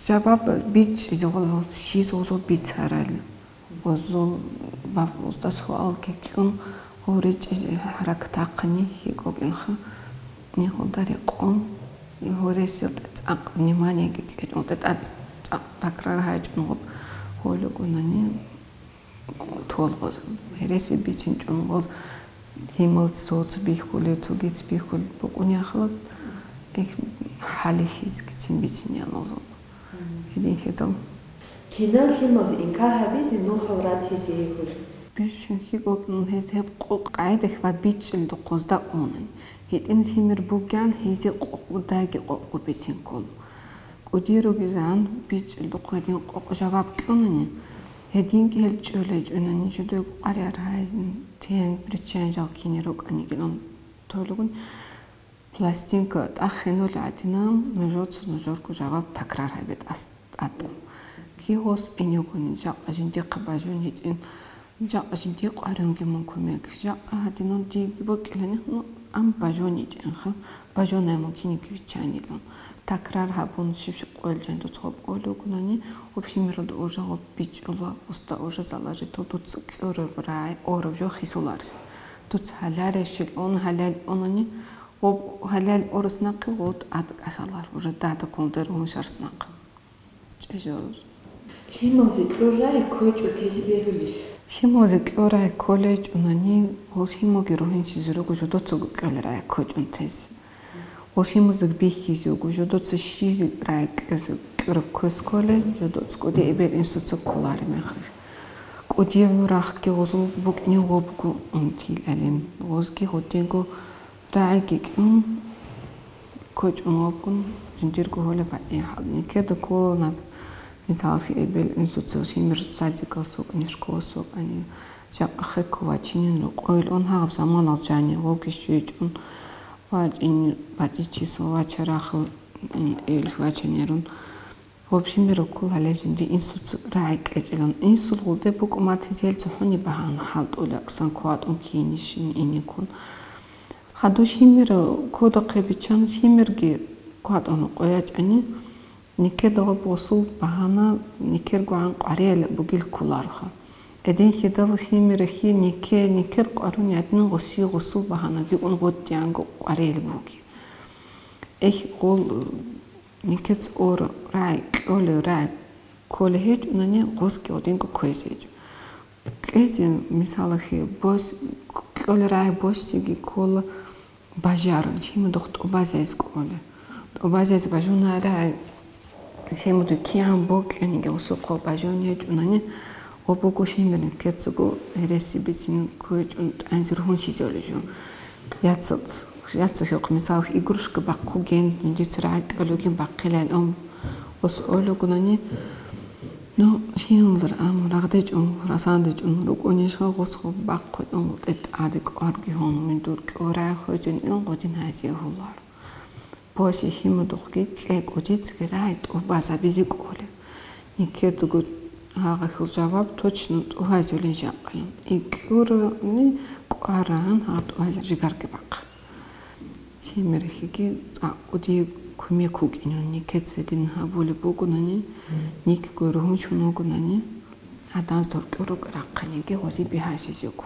жаваб бичӀчӀизе гъол щиз гъозоб бицарал. Гъозул баб-, гъозда суалги кьун, гьоричӀизе хӀаракат ахъани хьикӀокӀинха, нигъуда рекъон, гьоресил цӀакъ вниманиеги кьечӀун, тӀад цӀакъ такрар гьайчӀун гъоб гьолюгунани толгъоз. Гьереси бицинчӀун гъоз гьимал цоц бихьулев, цогиц бихьулев букӀунехъала, эх, хӀалихьизгицин бицинел гъозул. Гьедин хӀедал. Кинан лъималз инкар гьабизе нухал ратизе гьегьур? Бищун хьикӀокӀун гьез гьеб къо-, къайдах ва бичӀчӀил духъузда унан. ГьитӀин лъимер бугян гьезе къо-, удаги къокъго бицин ккола. КӀудиругезегӀан бичӀчӀил духъ гьедин къокъ жаваб кьунани, гьединги гьел чӀолей чӀунани жидего къарияр гьайзин тен приччан жал кине рукӀанигилан толугун. Пластинка тӀахинули гӀадинан, нужеца нужерго жаваб такрар гьабе тӀас-, тӀатӀа. Кигъос гӀинигуни, жакъа жиндихъа бажун гьечӀин, жакъа жиндихъ гьарунги мун кумек, жакъа гьадинан диги бокӀилани, ну, ам бажун гьечӀинха, бажунай мун киниги виччанилан. Такрар гьабун, щиб-щиб къоялъ жан дуца гъоб къоялъ вугунани, гъоб лъимералда уже гъоб бичӀчӀула, уста уже залажитал дуца кьураб рагӀи ораб жо хисуларес. Дуца гьаларищил ун, гьалал унани, Гъоб гьалал орас нахъе гъот ад кӀалъалар, уже дада кколдер гьуншарс нахъ. ЧӀежарус. Лъималзе кьур рагӀи ккочӀо тезе бегьулищ? Лъималзе кьур рагӀи кколей чӀунани, гъол лъималги ругьунлъизе руго жодоцаго кьолей рагӀи ккочӀун тезе. Гъол лъималзеги бихьизе вуго, жодоца щизе рагӀи кьезе кьураб кквес кколей, жодоца кӀуди эбел инсуца кколареб мехалъ. КӀуди гӀурахъги гъозул букӀине гъобго унтилалин, гъозги гъодинго РагӀиги кьун, кочӀун вукӀун, жиндирго гьолеб гьадин хӀал. Никеда ккола наб, мисаллъи, эбел-инсуца лъимер садигалъ вукӀани, школалъ вукӀани, жакъа хехго вачинин рукъойилан гьагъаб заманалъ жани, вогищ чӀечӀун, вачӀин батӀичиясул вачарахъ, м, ил вачанирун. Гъоб лъимерал ккола гьале жинди инсуца рагӀи кьечӀилан. Инсул гъулде букӀун батизел цохӀони багьана хӀалтӀула, аксан кватӀун ккейинищин иниккун. Хадур лъимерал кодахъе биччан, лъимерги кватӀун къоячӀани, никеда гъоб гъосул багьана никергогӀан къвариял бугил кколарха. Гьедин хидал лъимерахъе нике, никер къварун гӀадин гъоси гъосул багьанаги ун гъоддианго къвариял буги. Эхь, гъол Никец ор рагӀи кьолев рагӀи кколей гьечӀунани гъосги гъодинго кквезе гьечӀо. Кьезе, мисалалъе, бос-, кьолей рагӀи босиги ккола бажарун, лъимадухъ тӀубазайз кӀолей. ТӀубазайз бажунарай, лъимаду кигӀан бокьаниги гъосухъо бажун гьечӀунани, гъо буго лъимер никецаго гьереси бицин кквечӀун тӀанзир гьунлъизевали жо. Яцалц, яцалъухъ, мисалалъ, игрушка бахъугин, жиндица рагӀи кьолугин бахъилайилан гъос олугунани, ну, лъималра ам рагъдечӀун, расандечӀун рукӀунищха гъос бахъулъун, тӀе тӀаде кӀварги гьун, виндур кӀорай хвезин ун гъодин гьайзе гьулар. Босе лъимадухъги кье кӀудицаги рагӀи тӀубазабизе кӀолеб. Никедго гьагъахьул жаваб точно тӀубазулин жакъалин. Икьурани кӀваран гьаб тӀубазе жигарги бахъ. Лъимерахъеги цӀакъ кӀуди кумек вукӀинан, никеца дин гьабулеб бугунани, никго ругьунчун вугунани, гӀаданз доркьур рукӀ рахъаниги гъози бигьасизего.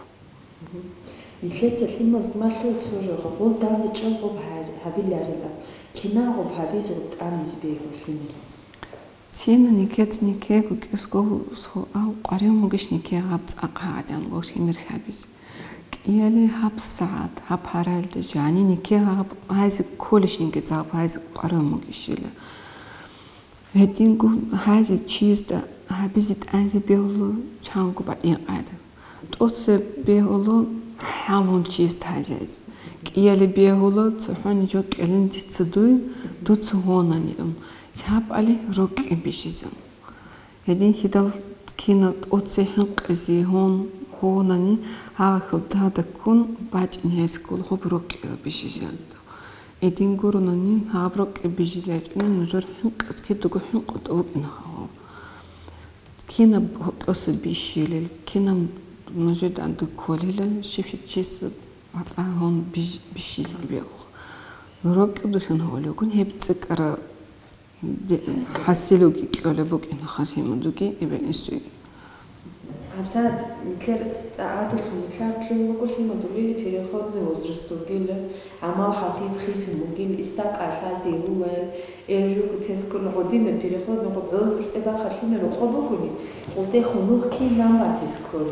Нилъеца лъималазда малъула цо жо, гъол данде чӀогъоб гьар-, гьабиларилан, кинагъоб гьабизегӀан тӀамизе бегьула лъимер. Цина никец никего кӀиго суал къваригӀун бугищ нике гьаб цӀакъ гьадин гъол лъимер гьабизе? КӀияли гьаб сагӀат, гьаб гьаралда жани нике гьаб гьайзе кколищ, никец гьаб гьайзе къваригӀун бугищила? Гьединго гьайзе чиясда гьабизе тӀазе бегьула чанго батӀи-, къайда. ТӀоце бегьула хӀалгьун чиясда гьайзе. КӀияли бегьула, цохӀони жо кьелин дица дуй, дуца гьонани ун, лъабали рокьи бижизан. Гьедин хидал кина тӀоце хӀинкъизе гьун, Гьунани гьагъа хьудада ккун бачӀин гьес кколхъуб рукӀкӀида бижизелда. Эдин гуронани гьаб рукӀкӀи бижизечӀуни нужер хӀинкъи кидаго хӀинкъуда вукӀина гьав. Кинаб гьоркьоса бищилел, кинаб нужеда анде кколила, щиб-щиб чияс гьатӀа гьун биж-, бищизе бегьула. РукӀкӀудалъун гьолигун гьеб цӀикӀкӀара Де-, хӀасилуги кьолеб букӀина хасимудуги эбел-инсуе. ГьабсагӀат нилъер цӀа-, гӀадуллъун нилъер лъугӀун буго лъимадулили переходный возраст вугила, гӀамал хасид хисун вугил, истакӀа лъази гьулайл, эр жуго тескун гъодина переходный гъоб гӀолбуш тӀебаха лъимер рокъоб бугони, гъолде хунух кин нам батискур.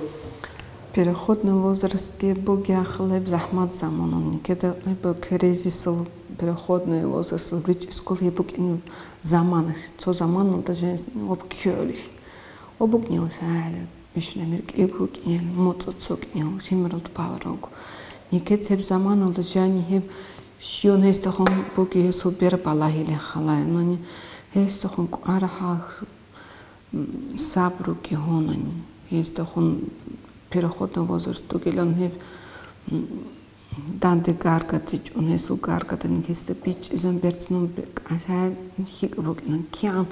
Переходный возрастги бугеяхъ гьеб захӀмат заманал, никеда гьеб кризисал, переходный возрастал бичӀчӀискул гьеб букӀин заманалъ, цо заманалда жинца гьеб ккеолелъ. Гьеб букӀинелъ гьагӀалеб бищунаб мер кӀиго кӀинел, моцӀо цо кӀинел, лъимералда баларого. Никеца гьеб заманалда жани гьеб щиун гьесдехун буги гьесул бер балагьилин халаянани, гьесдехун кӀвара хӀал М, сабруги гьунани, гьесдехун переходный возраст вугилан гьеб, м, данде гаргадичӀ ун, гьесул гаргадани гьесда бичӀчӀизан берцинун бе-, кӀалъай хьикӀ букӀина. КигӀан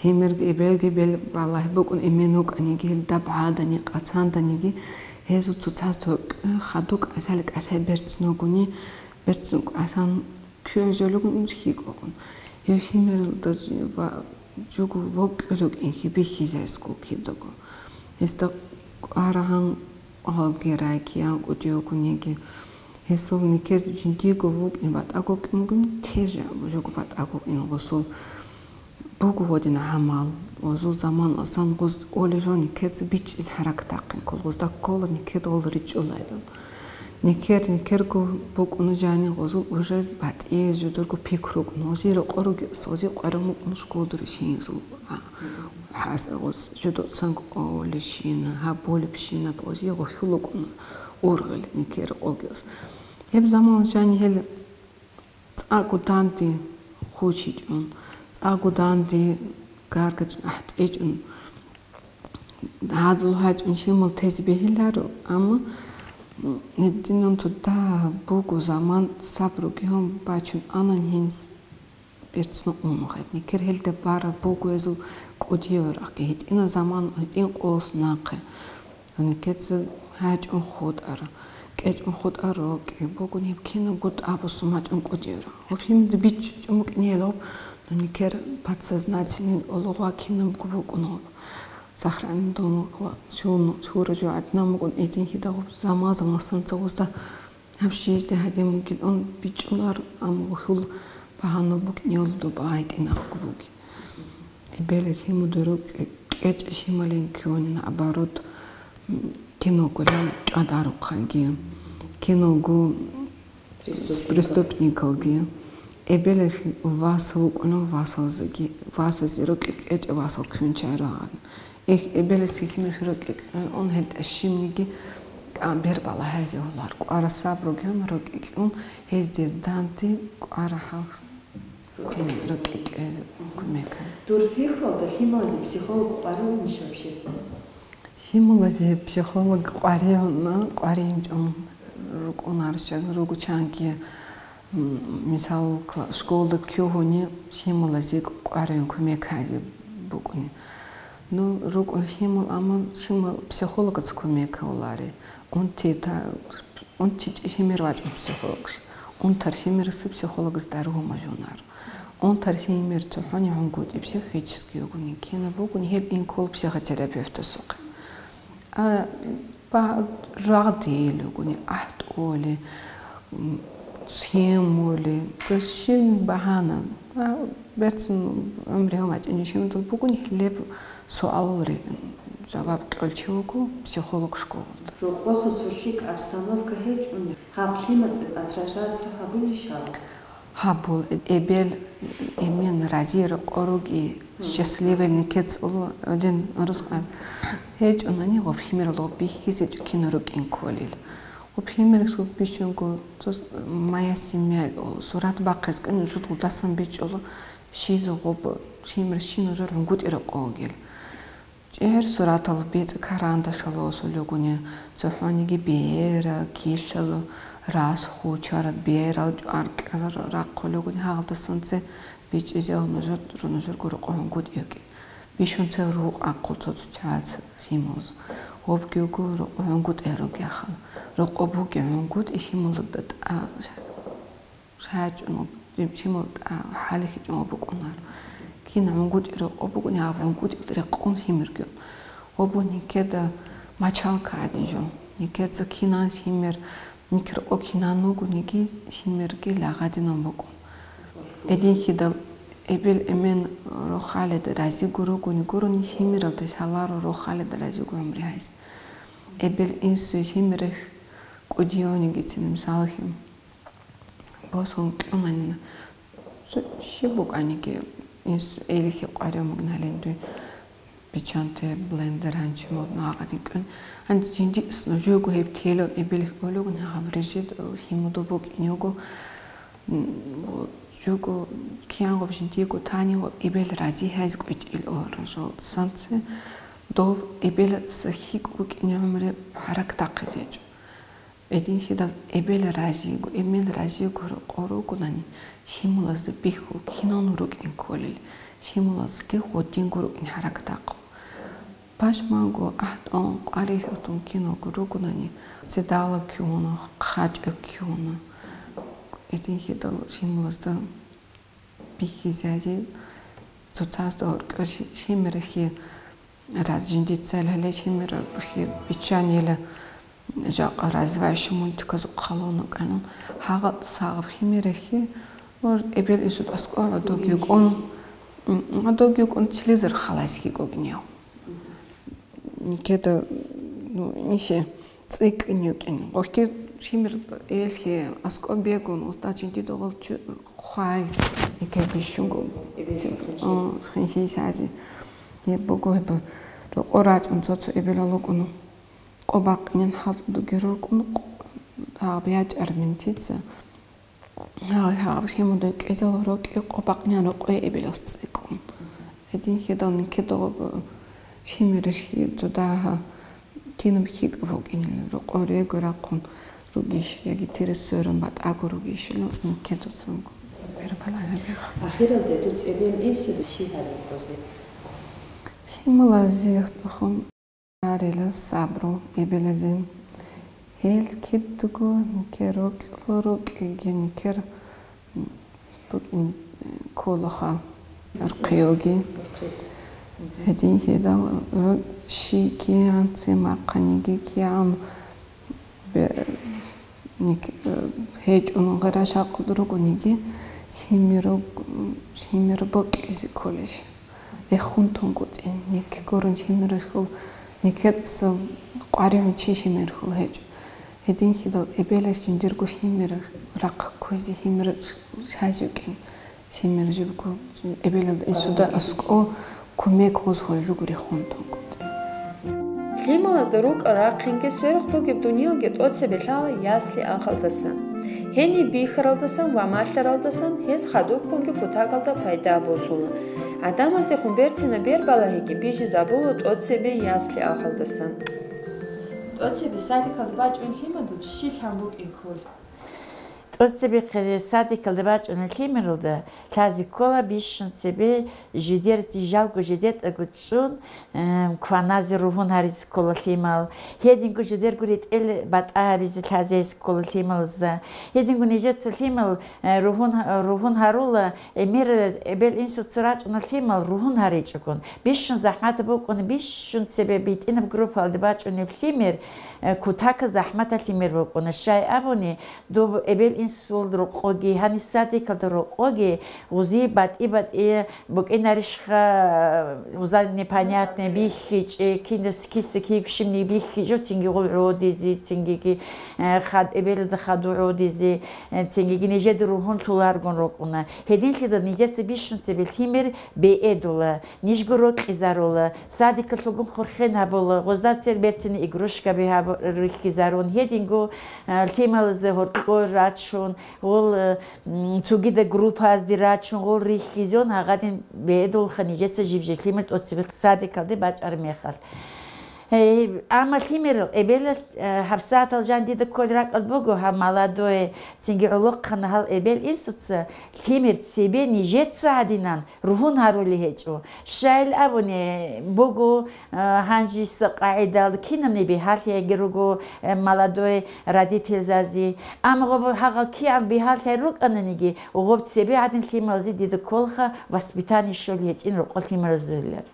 лъимерги эбелги бел балагь букӀун эмен вукӀаниги, гьелда бгӀадани, къацанданиги, гьезул цоцазда хадуб кӀалъай-кӀалъай берцин вугони, берцин кӀалъан ккезе лугун хьикӀогун. Гьев лъимералда жи-, ва жуго вокьулев кӀинхьи бихьизайсгул кидаго. Гьесда кӀварагьан гьалги рай киян кӀудиявгун йиги. Гьесул никер жиндиего вукӀин батӀаго кӀингун, тежа жуго батӀаго кӀин гъусул. Буго гъодин гӀамал, гъозул заман асан гъоз оли жо никеца бичӀчӀиз хӀаракатахъин ккол, гъозда ккола никед гъол ричӀчӀулайилан. Никер, никерго букӀуна жани гъозул уже батӀияб жодорго пикру букӀуна. Гъози рокъор ругес, гъози къваран букӀун школда ресинизул, а, хӀас-, гъоз жодоцан оли щина, гьаб болеб щинаб, гъози гъохьул букӀуна ургъел никер рокъогес. Гьеб заман жани гьел ЦӀакъго данде хучичӀун, цӀакъго данде гаргачӀун, ахӀтӀечӀун, гьадул гьачӀун щимал тезе бегьиларо, амма гьединан цо дагь буго заман сабруги гьун бачун анан гьенс берцин унухъе. Никер гьелда бараб буго гьезул кӀудияв рахъги, гьитӀина заман, гьитӀин къоялъ нахъе. Никеца гьачӀун хутӀара, кьечӀун хутӀара рокӀи бугони, гьеб кинабго тӀабасум гьачӀун кӀудиявра. Гьеб лъимеда бичӀчӀичӀун букӀине гьелаб, ну, никер подсознательный олугъва кинабго букӀун гьаб. Сохранен дун ва сюн, сура жо гӀадинан букӀун, эдинлъидал гьаб заман-заман санцагъузда гьаб щижде гьадин бугилан бичӀчӀулар, амма гьул багьана букӀинелда багьайтӀинахъго буги. Эбелалъ гьимудуру кьечӀ щималин ккеони, наоборот, м, киналго лъан чӀадарухъаги, киналго с преступникалги. Эбелалъ вас вукӀуна васалзаги, васазе рокьи кьечӀ васал ккун чарагӀан. Эх, эбелалъ гьимихьи рокьи кьун ун гьел тӀащимниги, а, бербала гьайзе гьулар. КӀвара сабруги гьун рокьи кьун, гьезде данде кӀвара хӀал. Кумек, рокьи кьезе кумек. Дур пикруялда лъималазе психолог къваригӀунищ вообще? Лъималазе психолог къваригӀуна, къваригӀинчӀун рукӀунарщан ругучанги, м, мисал, кла-, школда ккегьуни лъималазе къваригӀун кумек гьазе букӀуни. Ну, рукӀун лъимал, амма лъимал психологаца кумек гьавулари. Унти та-, унти чӀи лъимер вачӀун психологлъи. Унтар лъимераса психологас даргьу мажунар. Унтар лъимер цохӀони гьунгутӀи психический вугони, кинаб бугони, гьеб инкул психотерапевтасухъе. А, ба-, рагъдил вугони, ахӀтӀули, м, схемули, то есть щиб багьана. А, берцин гӀумри гьамачӀинчи гьимдул бугони, гьелеб суалалри жаваб кьолчи вуго психолог школалда. Рокъоха цо лъикӀ обстановка гьечӀони, гьаб лъиматӀе отражаться гьабулищ гьаб? Гьабул, эбел, эмен, рази рокъор ругел, счастливый никец улу гӀолин рузкъан. ГьечӀонани гъоб лъимерал гъоб бихьизечӀо кино рукӀин кколел. Гъоб лъимерал бищунго, цо моя семья, сурат бахъиз кӀун жуд гъудасан бичӀчӀула, щизе гъоб лъимер щин жур гьунгутӀи рокъов вугел. ЧӀегӀер суратал бецӀ карандашалъ осулелгуни, цохӀониги бера, килъал рас хучараб берал чӀваркьазар рахъулелгуни, гьалдасанце бичӀчӀизеял нужер, нужерго рокъов гьунгутӀи йокӀи. Бищунцев рукъ ахъул цо-цо чагӀаз гьимулз. Гьобги його рокъов гьунгутӀи ругехъан. Рокъоб бугеб гьунгутӀи гьимулда тӀа-, гьачӀун, гьимул тӀа-, хӀалихьичӀун букӀунар. Кин гьунгутӀи рокъоб бугони, гьаб гьунгутӀил рекъон гьимирги. Гьобо никеда мочалка гӀадин жо. Никеца кинан гьимир, никер къо кинан вугониги, гьимирги лагъадинан букӀун. Гьединлъидал эбел-эмен рохалида разиго ругони гурони, гьимиралдаса лъаларо рохалида разиго гӀумру гьайзе. Эбел-инсуе гьимиралъ кӀудиявнигицин, мисалалъе, босун кьунанин, щиб букӀаниги, инс-, эйлихьи къваригӀун бугин гьалин дуй. Биччанте блендер гьанчи модна гьагъадин кӀун. Гьанчи жиндиэс нужего гьеб тело эбел гьолего, гьаб рижид гьимудул букӀин його. М, вот, жуго киянгъуб жиндиего танигъуб эбел рази гьайз кӀвечӀил оран жо. Санце дов эбелаца хьикӀ букӀин гӀумре хӀаракатахъизе гьечӀо. Гьединлъидал эбел разиго, эмен разиго рокъо ругонани, гьимулазда бихьул, киналго рукӀин кколел, гьимулазги гьодинго рукӀин хӀаракатахъу. Пашманго, ахӀтӀун, къварилъун киналго ругонани, цедала ккуна, хъачӀа ккуна. Гьединлъидал гьимулазда бихьизазе, цоцазда гьоркьор гьимиралъе раз жиндица лъалей гьимиралъе биччанила, жакъа развивающий мультиказухъ хъалуна кӀанун, гьагъа сагъаб гьимиралъе, ну, эбел-инсуда аскӀов гӀодовги йукӀун, м, гӀодовги йукӀун телевизор халайс хьикӀогинияв. Никеда, ну, исе цӀикӀкӀин йукӀин. Гъоркье гьимир эллъи аскӀоб бегун, устачин дида гъол чу-, хъвай, нике бищунго. Эбел хинлъи. О, хинлъи сази. Гьеб буго гьеб, рокъо рачӀун цо-цо эбелал вукӀун. Къо бакъинин хӀалтӀудуги рокӀун, гьаб ячӀар минтица. Гьав-, гьав гьимуда кьезал рокьи къо бакънян рокъое эбелалъ цӀикӀкӀун. Гьединлъидал никедалъ гьимиралъе цо дагьа кинаб хьикӀаб букӀинилан, рокъор рего рахъун ругищ, яги тире сверун батӀаго ругищила никедасанго. Бербалана бегьа. Ахиралде дуц эбел-инсуда щиб гьарикьузе? Гьимулазе хун. Гьарила сабру эбелазин. Гьел кидаго никер рокьулъ рукӀиги никер букӀин кколаха, рхъиоги. Гьедин гьедал щи кигӀан цемахъаниги кигӀан бе-, ник-, гьечӀун гъира шакъулда ругониги, гьимиру-, гьимиру бокьизе кколел. Рехун тунгутӀи, нек гурун гьимирухьул, некедаса къваригӀун чи гьимирухьул гьечӀо. Гьединлъидал эбелас жиндирго гьимир рахъ кквезе гьимир лъазе вукӀин. Гьимир жибго эбелалда инсуда аскӀо кумек гъоз гьоржуго рехун тунгутӀи. Лъималазда рукӀа-рахъинги сверухъ бугеб дуниялги тӀоцебе лъала ясли-ахалдасан. Гьениб бихьаралдасан ва малъаралдасан гьез хадубккунги кутакалда пайда босула. ГӀадамаздехун берцинаб бер балагьиги бижизабула тӀоцебе ясли-ахалдасан. ТӀоцебе садикалда бачӀун лъимадул щил гьан букӀин ккол? ТӀоцебехъе садикалда бачӀуна лъимералда, лъазе ккола бищун цебе жидер, жалго жидетӀаго цӀун, э, кваназе ругьун гьаризе ккола лъимал. Гьединго жидерго ретӀел батӀа гьабизе лъазе ккола лъималазда. Гьединго нижеца лъимал, э, ругьун, ругьун гьарула, эмир эбел-инсуца рачӀуна лъимал ругьун гьаричӀогун. Бищун захӀмат букӀуна, бищун цебе битӀинаб группаялда бачӀунеб лъимер, э, кутака захӀматал лъимер букӀуна. Щай абуни, доб эбел-инсул рокъоги, гьанисадикалда рокъоги, гъузи батӀи-батӀи букӀинарищха, гъуза непонятный бихьичӀе, кинас киса кигщимни бихьичӀо, цинги гъул гӀодизе, цингиги, э, хад-, эбелалда хаду гӀодизе, э, цингиги нижеда ругьун лъуларгун рукӀуна. Гьединлъидал нижеца бищун цебе лъимер беэдула, нижго рокьизарула, садикалъулгун хурхен гьабула, гъозда цер берцин игрушкаби гьаб-, рихьизарун, гьединго, э, лъималазда гьоркьор рач рачун, гъол, э, м, цогида группаязде рачун, гъол рихьизун, гьагъадин бегьедулха нижеца жиб-жиб лъимер тӀоцебе садикалде бачӀараб мехалъ. Э, амма лъимерал эбелалъ, э, гьабсагӀатал жан дида кколел ракӀалда буго, гьаб молодое, цинги гӀолохъана гьал эбел-инсуца лъимер цебе нижеца гьадинан ругьун гьарули гьечӀо. Щайил абуни буго, э, гьанжеса къагӀидал кинабниги бигьалъи яги руго, э, молодой родительзази. Амма гъоб-, гьагъал кигӀан бигьалъи рукӀананиги, гъоб цебе гьадин лъималазе дида кколха воспитание щолеб гьечӀин рокъо лъималазулеб.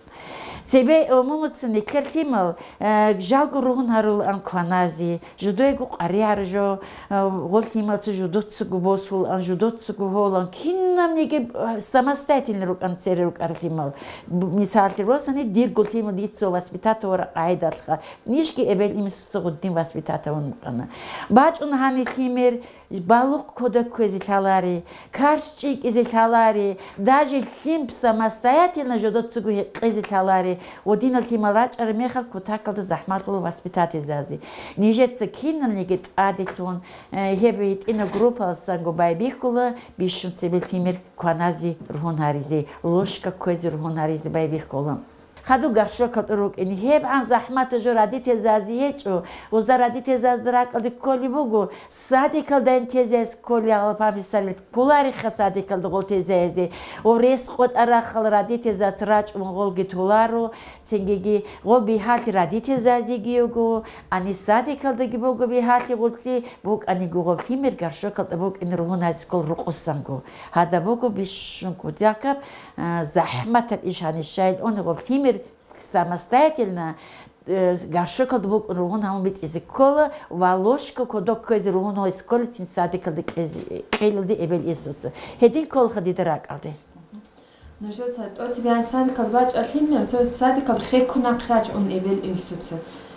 Цебе умумуца нилъер лъимал, э, жалго ругьун гьарулаан кваназе, жидеего къваригӀараб жо, э, гъол лъималца жидецаго босулаан, жидецаго гьолаан, кинабниги, э, самостоятельно рукӀана цере рукӀарал лъимал. Б-, мисаллъи росани, дирго лъимал дица воспитать гьавураб къагӀидалъха, нижги эбел-инсуца гъудин воспитать гьавун букӀана. БачӀун гьаниб лъимер, балугъ кодоб кквезе лъалари, карщ чӀикӀизе лъалари, даже лъим самостоятельно жидецаго гьекъезе лъалари, гъодинал лъимал рачӀараб мехалъ кутакалда захӀмалъула воспитательзазе. Нижеца киналниги тӀаделъун, э, гьеб гьитӀинаб группаласанго байбихьула бищун цебе лъимер кваназе ругьун гьаризе, ложка кквезе ругьун гьаризе байбихьула. Хадуб горшокалда рукӀине. ГьебгӀан захӀматаб жо родительзазе гьечӀо. Гъозда родительзазда ракӀалде кколеб буго, садикалдайин тезаяс кколеб гьалаб гьаб мисалил кколариха садикалда гъол тезаязе. Гъоб рес къотӀарахъал родительзаца рачӀун гъолги толаро, цингиги гъол бигьалъи родительзазеги йиго, гьаниб садикалдаги буго бигьалъи гъулъи, букӀаниго гъоб лъимер горшокалда букӀине ругьун гьаризе ккол рокъосанго. Гьадаб буго бищун кутакаб А, захӀматаб иш гьаниб щайил ун гъоб лъимер самостоятельно, э, горшокалда букӀун ругьун гьавун битӀизе ккола ва ложка кодоб кквезе ругьун гьавун ккола цин садикалде кьезе, кьелалде эбел-инсуца. Гьедин кколха дида ракӀалде. Нужеца тӀоцебе садикалда бачӀараб лъимер, цо садикалда хеккун нахъе рачӀун эбел-инсуца.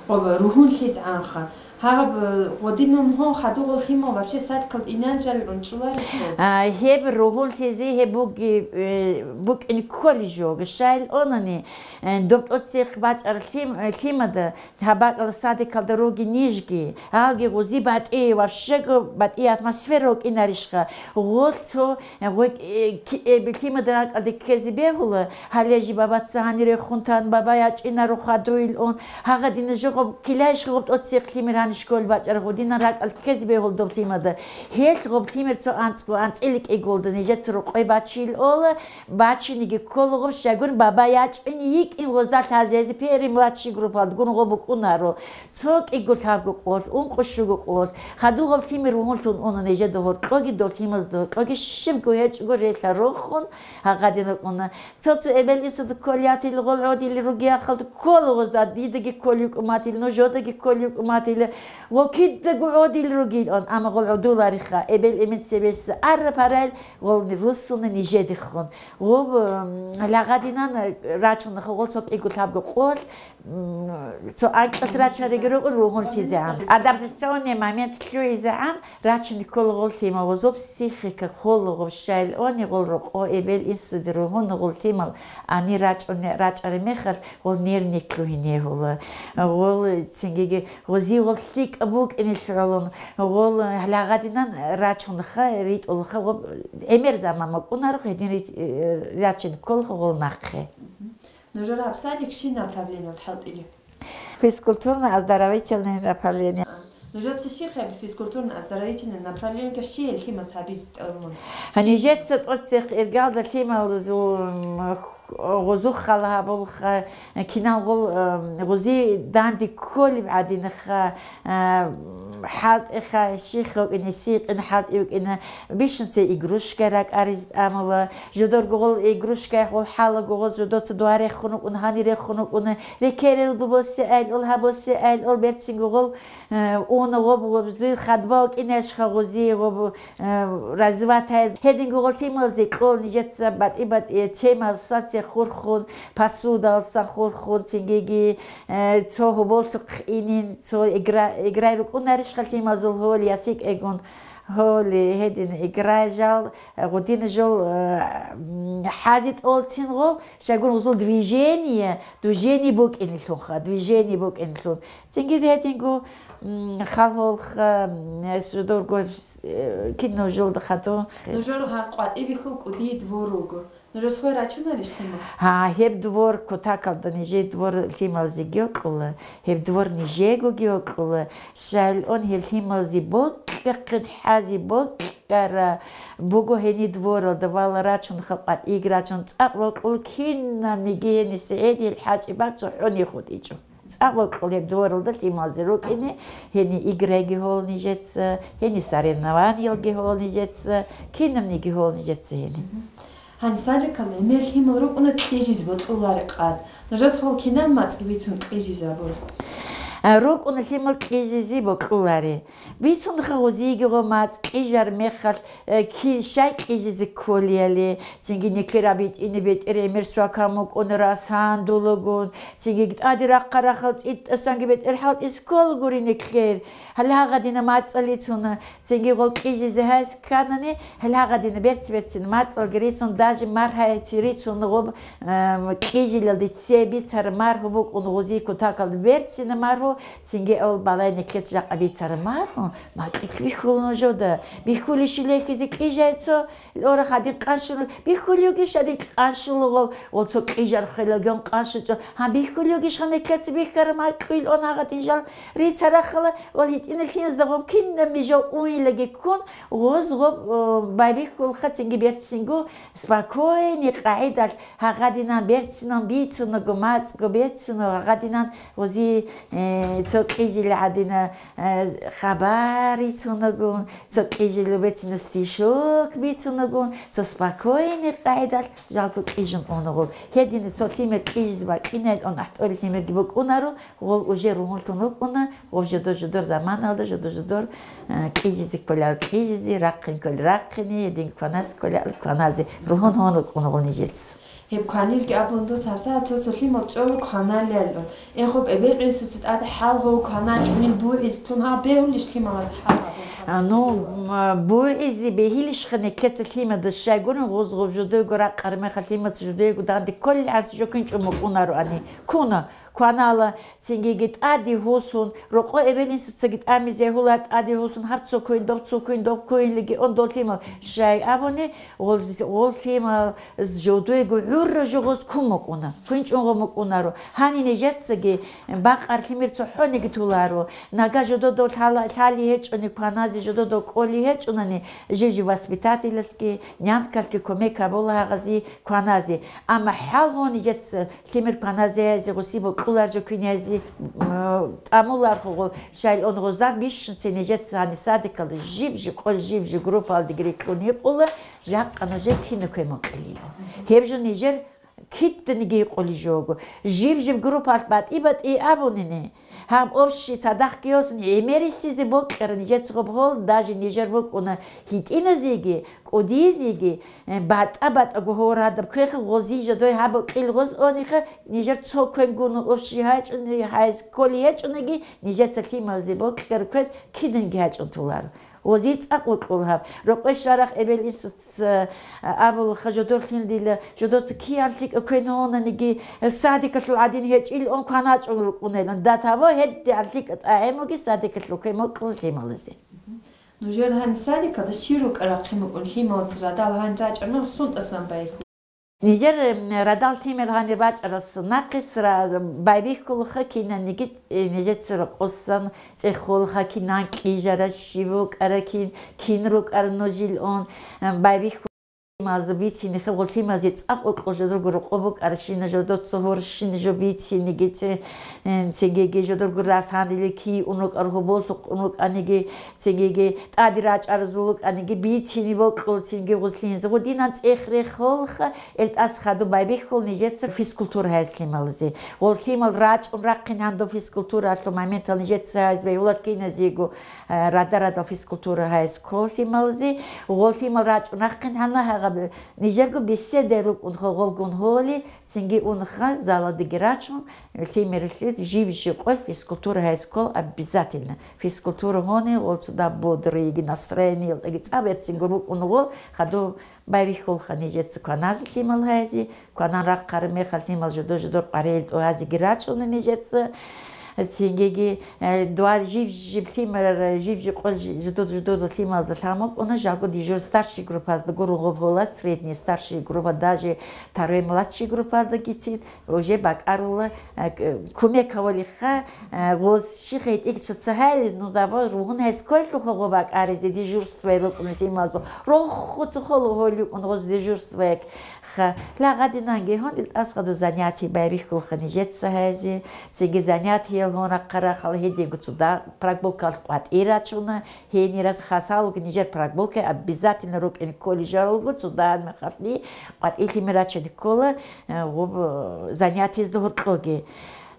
Гъоб ругьунлъизегӀанха. Гьаб, э, гъодинан гьо, хадуб гъол лъимал вообще садикалда инанжал унчӀуларищ? А, гьеб ругьунлъизе гьеб буги-, э, букӀине кколей жо. Щайил унани, э, доб тӀоцебе бачӀараб лъим-, э, лъимада, гьаб бакӀалда садикалда ругин нижги, гьалги гъози батӀи, вообще-го батӀи атмосфера рукӀинарищха? Гъол цо Гъой, э, ки-, э, лъимада ракӀалде ккезе бегьула, гьале жи бабаца гьанир рехун тан, баба ячӀинаро хадуйилан, гьагъа дина жо гъоб килайищ гъоб тӀоцебе лъимер гьаниб школе бачӀараб гъодинан ракӀалде ккезе бегьула доб лъимада. Гьелъ гъоб лъимер цо анцӀго, анцӀила кӀиголда нижеца рокъой бачейилан, бачиниги ккола гъоб щайгун баба ячӀин йикӀин гъозда лъазезе пери младший группалда гун гъоб букӀунаро. Цо кӀиго лъабго къолъ, ункъо щуго къолъ, хадуб гъаб лъимер ругьунлъун уна нижеда гьоркьоги дов лъимазда гьоркьоги щибго гьечӀого релълъа рохун гьагъадин рукӀуна. Цо-цо эбел-инсуда кколятил гъол гӀодили ругеяхъалда ккола гъозда, дидаги кколев кӀуматил, нужедаги кколев кӀуматила, гъол кидаго гӀодили ругилан, амма гъол гӀодулариха, эбел-эмен цебеса араб гьарал гъолни руссуна нижедехун. Гъоб, м, гьагъадинан рачунаха гъол цо кӀиго лъабго къолъ, М, цо анкьалъ рачариги рукӀун ругьунлъизегӀан. Адаптационный момент лъугӀизегӀан рачун ккола гъол лъимал, гъозул психика ккола гъоб щайил уни гъол рокъо эбел-инсуде ругьун гъол лъимал ани рачӀуне-, рачӀараб мехалъ гъол нервный лъугьине гьула. Гъол цингиги гъози гъоб лъикӀаб букӀине лъугӀулун, гъол гьагъадинан рачунха, ритӀулха гъоб гӀемер заман макӀунарухъ гьедин рит-, э, рачун кколха гъол нахъе. Нужер гьаб садик щиб направлениялда хӀалтӀилеб? Физкультурно-оздоровительное направление. А, нужеца щиб гьеб физкультурно-оздоровительное направлениеги щиб лъимаз гьабизе тӀамун? Гьанижеца тӀоцех иргалда лъималазул, м, гъозухъал гьабулха, кинал гъол, м, гъози данде кколеб гӀадинаха, а, хӀалтӀиха, щихъ вукӀине, сикъин хӀалтӀи вукӀине, бищунца игрушка ракӀаризе тӀамула, жодорго гъол игрушка гъол хӀалаго гъоз жодоца дугьа рехун вукӀуна, гьани рехун вукӀуна, рекерел гъобосе айл ул, гьабосе айл ул, берцинго гъол, э, уна гъоб, гъоб, зуй хадба вукӀинешха гъози, гъоб, э, развивать гьайз. Гьединго гъол лъималазе кьол нижеца батӀи-батӀи темал саце хурхун, посудалсан хурхун, цингиги, э, цо гьоболлъухъ инин, цо игра-, играй рукӀунарищха лъимазул гьоли, ясикӀегун гьоли, гьедин играй жал, э, гъудин жол, э, м, хӀази тӀолцин гъов, щайгун гъузул движение, движение букӀинилъунха, движение букӀинилъун. Цинги гьединго, м, халгьолха, м, жодорго, э, кино жолда хадуб. Нужер гьа къватӀибихьул кӀудияб двор руго. Нужер хвей рачунарищ лъимал? Гьа, гьеб двор кутакалда нижер двор лъималзеги гьоркьула, гьеб двор нижегоги гьоркьула. Щайилъун гьел лъималзи бокьахъин хӀази бокьара буго гьени дворалда, вала рачун, хапӀат иг рачун, цӀакъ рокьул кинабниги гьениса гьедин гьел хӀачӀи бакӀ цохӀони хутӀичӀо. ЦӀакъ рокьул гьеб дворалда лъималзи рукӀине, гьени играйги гьол нижеца, гьени соревнованиялги гьол нижеца, кинабниги гьол нижеца гьени. Гьанже садикалда гӀемер лъимал рукӀуна кьижизе бокьулари къад. Нужецаго кинаб мацӀги бицун кьижизабур? А, рукӀуна лъимал кьижизе бокьулари. Бицунха гъозиеги гъо мацӀ кьижар мехалъ, э, ки-, щай кьижизе кколияли, цинги никлер абитӀине бетӀер гӀемер свакан мукӀуна расан дулагун, цинги тӀаде рахъа-рахал цӀитӀасанги бетӀер хӀалтӀизе ккола гури никлер. Гьале гьагъадина мацӀалицуна, цинги гъол кьижизе гьайс кканани, гьале гьагъадина берци-берцин мацӀалги рицун, даже мархӀайци рицун гъоб, эм, кьижилалде цебе бицара мархӀу букӀун гъозие кутакалда берцина мархӀу, цинги гьол балай никлец жакъа бицара мархӀу, макьилъ бихьула нужода. Бихьулищ лехизе кьижайцо, Лора хадин къаншула, бихьулев гиш гьадин къаншула гъов, гъов цо кьижар хвелалгун къаншучӀо. Гьан бихьулев гиш гьанеккаца бихьараб гьакӀуйил он гьагъадин жал рицарахъала, вал гьитӀинал лъиназда гъов кинаб мижав уйилаги ккун, гъоз гъов, о, байбихьулха цинги берцинго, спокойный къагӀидалъ гьагъадинан берцинан бицунаго, мацӀго бецунаго гьагъадинан гъози, э, цо кьижил гьадина, э, хабар рицунагун, цо кьижулеб бецина стишок бицунагун, цо спокойный къайдалъ жалго кьижун унагун. Гьедин цо лъимер кьижизе бакӀинайилан ахӀтӀолеб лъимерги букӀунаро, гъол уже ругьунлъун вукӀуна, гъов жодор-жодор заманалда жодор-жодор, э, кьижизе кколел кьижизе, рахъин кколел рахъине, гьедин кванас кколел кваназе ругьун гьун вукӀуна гъол нижеца. Гьеб кванилги абун дуца гьабсагӀат цо-цо лъимал чӀола кваналелун. Эхоб эбел-инсуца тӀад хӀал гьол кваначӀунил бугӀиз тун гьаб бегьулищ лъималазда хӀал гьабун? А, ну, м, бугӀизе бегьилищха некеца лъимада щайгурин гъоз-гъоб жодойго ракъ армеха лъимаца жодойго данде кколел гӀанси жо кин чӀун букӀунароани. Куна, кванала, цингиги тӀаде гьусун, рокъо эбел-инсуцаги тӀамизе гьула тӀаде гьусун, гьаб цо куин, доб цо куин, доб куин легион дол лъимал. Щай абуни, гъол, гъол лъимал жодойго гӀурра жо гъоз ккун мукӀуна, квинчӀун гъо мукӀунаро. Гьанин нижецаги бакъар лъимер цохӀониги туларо. Нага жододов лъала-, лъали гьечӀони кваназе, жододов кӀоли гьечӀунани, жив-жив воспитателалъги, нянкалъги кумек гьабула гьагъази кваназе. Амма хӀалгъун нижеца лъимер кваназе язи гъуси бокьулар жо квинязи, м, тӀамулархугъул, щайилъун гъозда бищунцин нижеца гьаниб садикалда жиб-жиб къол, жиб-жиб группаялдеги рикьун гьикъула, жакъа нужер кина квен мукьилин. Гьеб жо нижер киданиги гьикъулей жого. Жиб-жиб группаялъ батӀи-батӀи абунини. Гьаб общий цадахъги гьосун гӀемерисизе бокьаран нижецаго бгьол, даже нижер букӀуна гьитӀиназеги, кӀудизеги, э, батӀа-батӀаго гьорад гьаб квеха гъози жодой гьаб кьил гъоз ониха, нижер цо квен гуну общий гьечӀони, гьайз кколи гьечӀониги, нижеца лъималазе бокьараб квен киданги гьечӀун туларо. Гъози цӀакъ вукьул гьаб. Рокъой щварахъ эбел-инсуца абулаха жодорлъин дила, жодоца киян лъикӀа квен гьонаниги, садикалъул гӀадин гьечӀил он кваначӀун рукӀунелан. Датаво гьедигӀан лъикӀа тӀагӀемуги садикалъул квен мукьул лъималазе. Нужер гьаниб садикалда щиб рукӀарахъин букӀун лъималаца радал гьаниб рачӀараб мехалъ сунтӀасан байхьу? Нижер, м, радал лъимер гьанир бачӀарас нахъис ра-, байбихьулаха кинаниги, э, нижеца рокъосан цӀехолха кинан кьижара, щиб букӀара кин, кин рукӀара нужил он, э, байбихьу-, лъимазе бицинеха, гъо лъимазе цӀакъ укьул жодорго рокъо букӀара, щина жодоца гьор, щина жо бициниги, це-, э, цинги жодорго рас гьанили ки унукӀар гьоболлъухъ унукӀаниги, Цинги тӀаде рачӀарзул рукӀаниги, бицине бокьул цинги гъуслъинзе. Гъудинан цӀех рехолха, эл тӀас хадуб байбихьул нижеца физкультура гьайс лъималазе. Гъол лъимал рачӀун рахъин гьандуб физкультуралъул моментал нижеца гьайз бегьулар киназего, э, рада-радал физкультура гьайс ккол лъималазе. Гъол лъимал рачӀун рахъин гьанна гьагъа Нижерго беседа рукӀун гъолгун гьоли, цинги унха залалдеги рачун, лъимералъе жив-жив къой физкультура гьайскул обязательно. Физкультура гьони, гъол цуда бодрыйги, настроениялдаги цӀаб эрцинго рукӀун гъо, хадув байбихьулха нижеца кваназе лъимал гьайзи, кванан рахъараб мехалъ лъимал жодо-жодор къваригӀел тӀугьазеги рачӀуна нижеца. Цингиги, э, дуа жиб-жиб лъимерара, жиб-жиб къо жи-, жудуд-жудуда лъималазда лъамукъуна, жалго дежур старший группазда гурун гъоб гьола, средний старший группа, даже второй младший группаздагицин уже бакӀарула, э, к-, кумек гьавалихха, э, гъоз щихъ гьитӀиг цоцагьайли, ну, давай ругьун гьес кколлъухъа гъо бакӀаризе дежурствое рукӀуна лъималазул. Роху цохол гьолюкӀун гъоз дежурствояк. Ха, лагъадинанги гьон ил тӀасхъада занятие байбихьулха нижеца гьайзе, цинги занятиел гьон рахъа-рахъал гьединго цуда прогулкаялъ къватӀир рачуна, гьенираз хасалуги нижер прогулка обязательно рукӀин колледжалго цуда мехалъни къватӀилъи рачани ккола, э, гъуб, э, занятиезда гьоркьоги.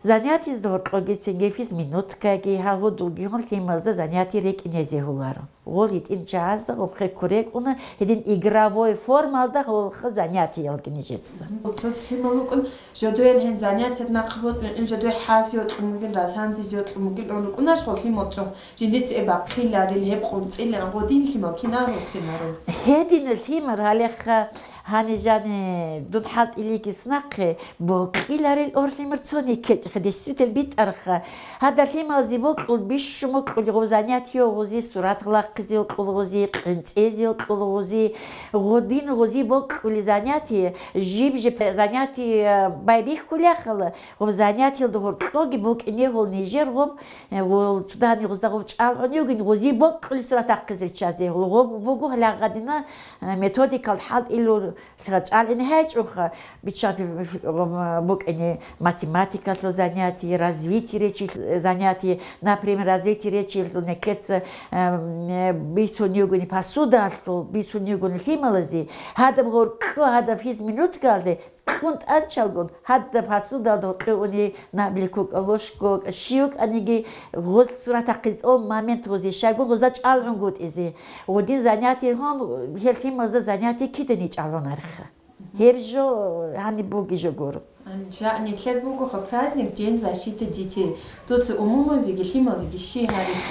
Занятиезда гьоркьоги цинги физминуткаги, гьагьудулги гьон лъималазда занятие рекӀинезе гьуларо. Гъол гьитӀинчагьазда гъобхъе ккурекӀуна, гьедин игровой формалда гъолха занятиялги нижеца. Цо лъимал вукӀун, жодоял гьен занятият нахъ бокьун, ил жодой хӀазе йокьун бугил, расандизе йокьун бугил, гьол рукӀунаш гъол лъимал чӀун, жиндица эб бахъиларил, гьеб къунцӀилан, гъодин лъимал кинал руссинаро. Гьедин лъимал гьалеха, гьанижани дун хӀалтӀилиги снахъе, бокьиларил орлъимал цони ккечӀеха, действительно битӀарха. Гьадалъималзи бокьул бищун бокьули гъоб занятие гъузи, сурат гълахъизе гьукъул гъузи, къинцӀезе гьукъул гъузи, гъудин гъузи бокьули занятие, жиб-жиб занятие байбихьулехъала, гъоб занятиялда гьоркьоги букӀине гьул нижер гъоб, э, гъул цудани гъузда гъоб чӀалгӀун йугин, гъузи бокьули сурат ахъизе чазе гьул гъоб буго гьалагъадина, э, методикал хӀалтӀилур. ЛъачӀалин гьечӀоха, биччанти букӀине математикалъул занятие, развитие речи занятие, например, развитие речи некеца, эм, бицун югуни посудалъул, бицун югуни лъималази, гьадаб гьоркьо, гьадаб физминуткалде кьун тӀанчалгун, гьадаб посудалда гьоркьо уни набли кукӀа, ложка, щив кӀаниги гъуз суратахъиз тӀом момент гъузи щайгун гъузда чӀалгӀунгутӀизе. Гъудин занятие гьун, гьел лъималазда занятие кидани чӀалгӀунарха. Гьеб жо гьаниб буги жо гуро. Анжа, нилъер бугоха праздник День защиты детей. Дуца умумузеги лъималзеги щи гьарищ?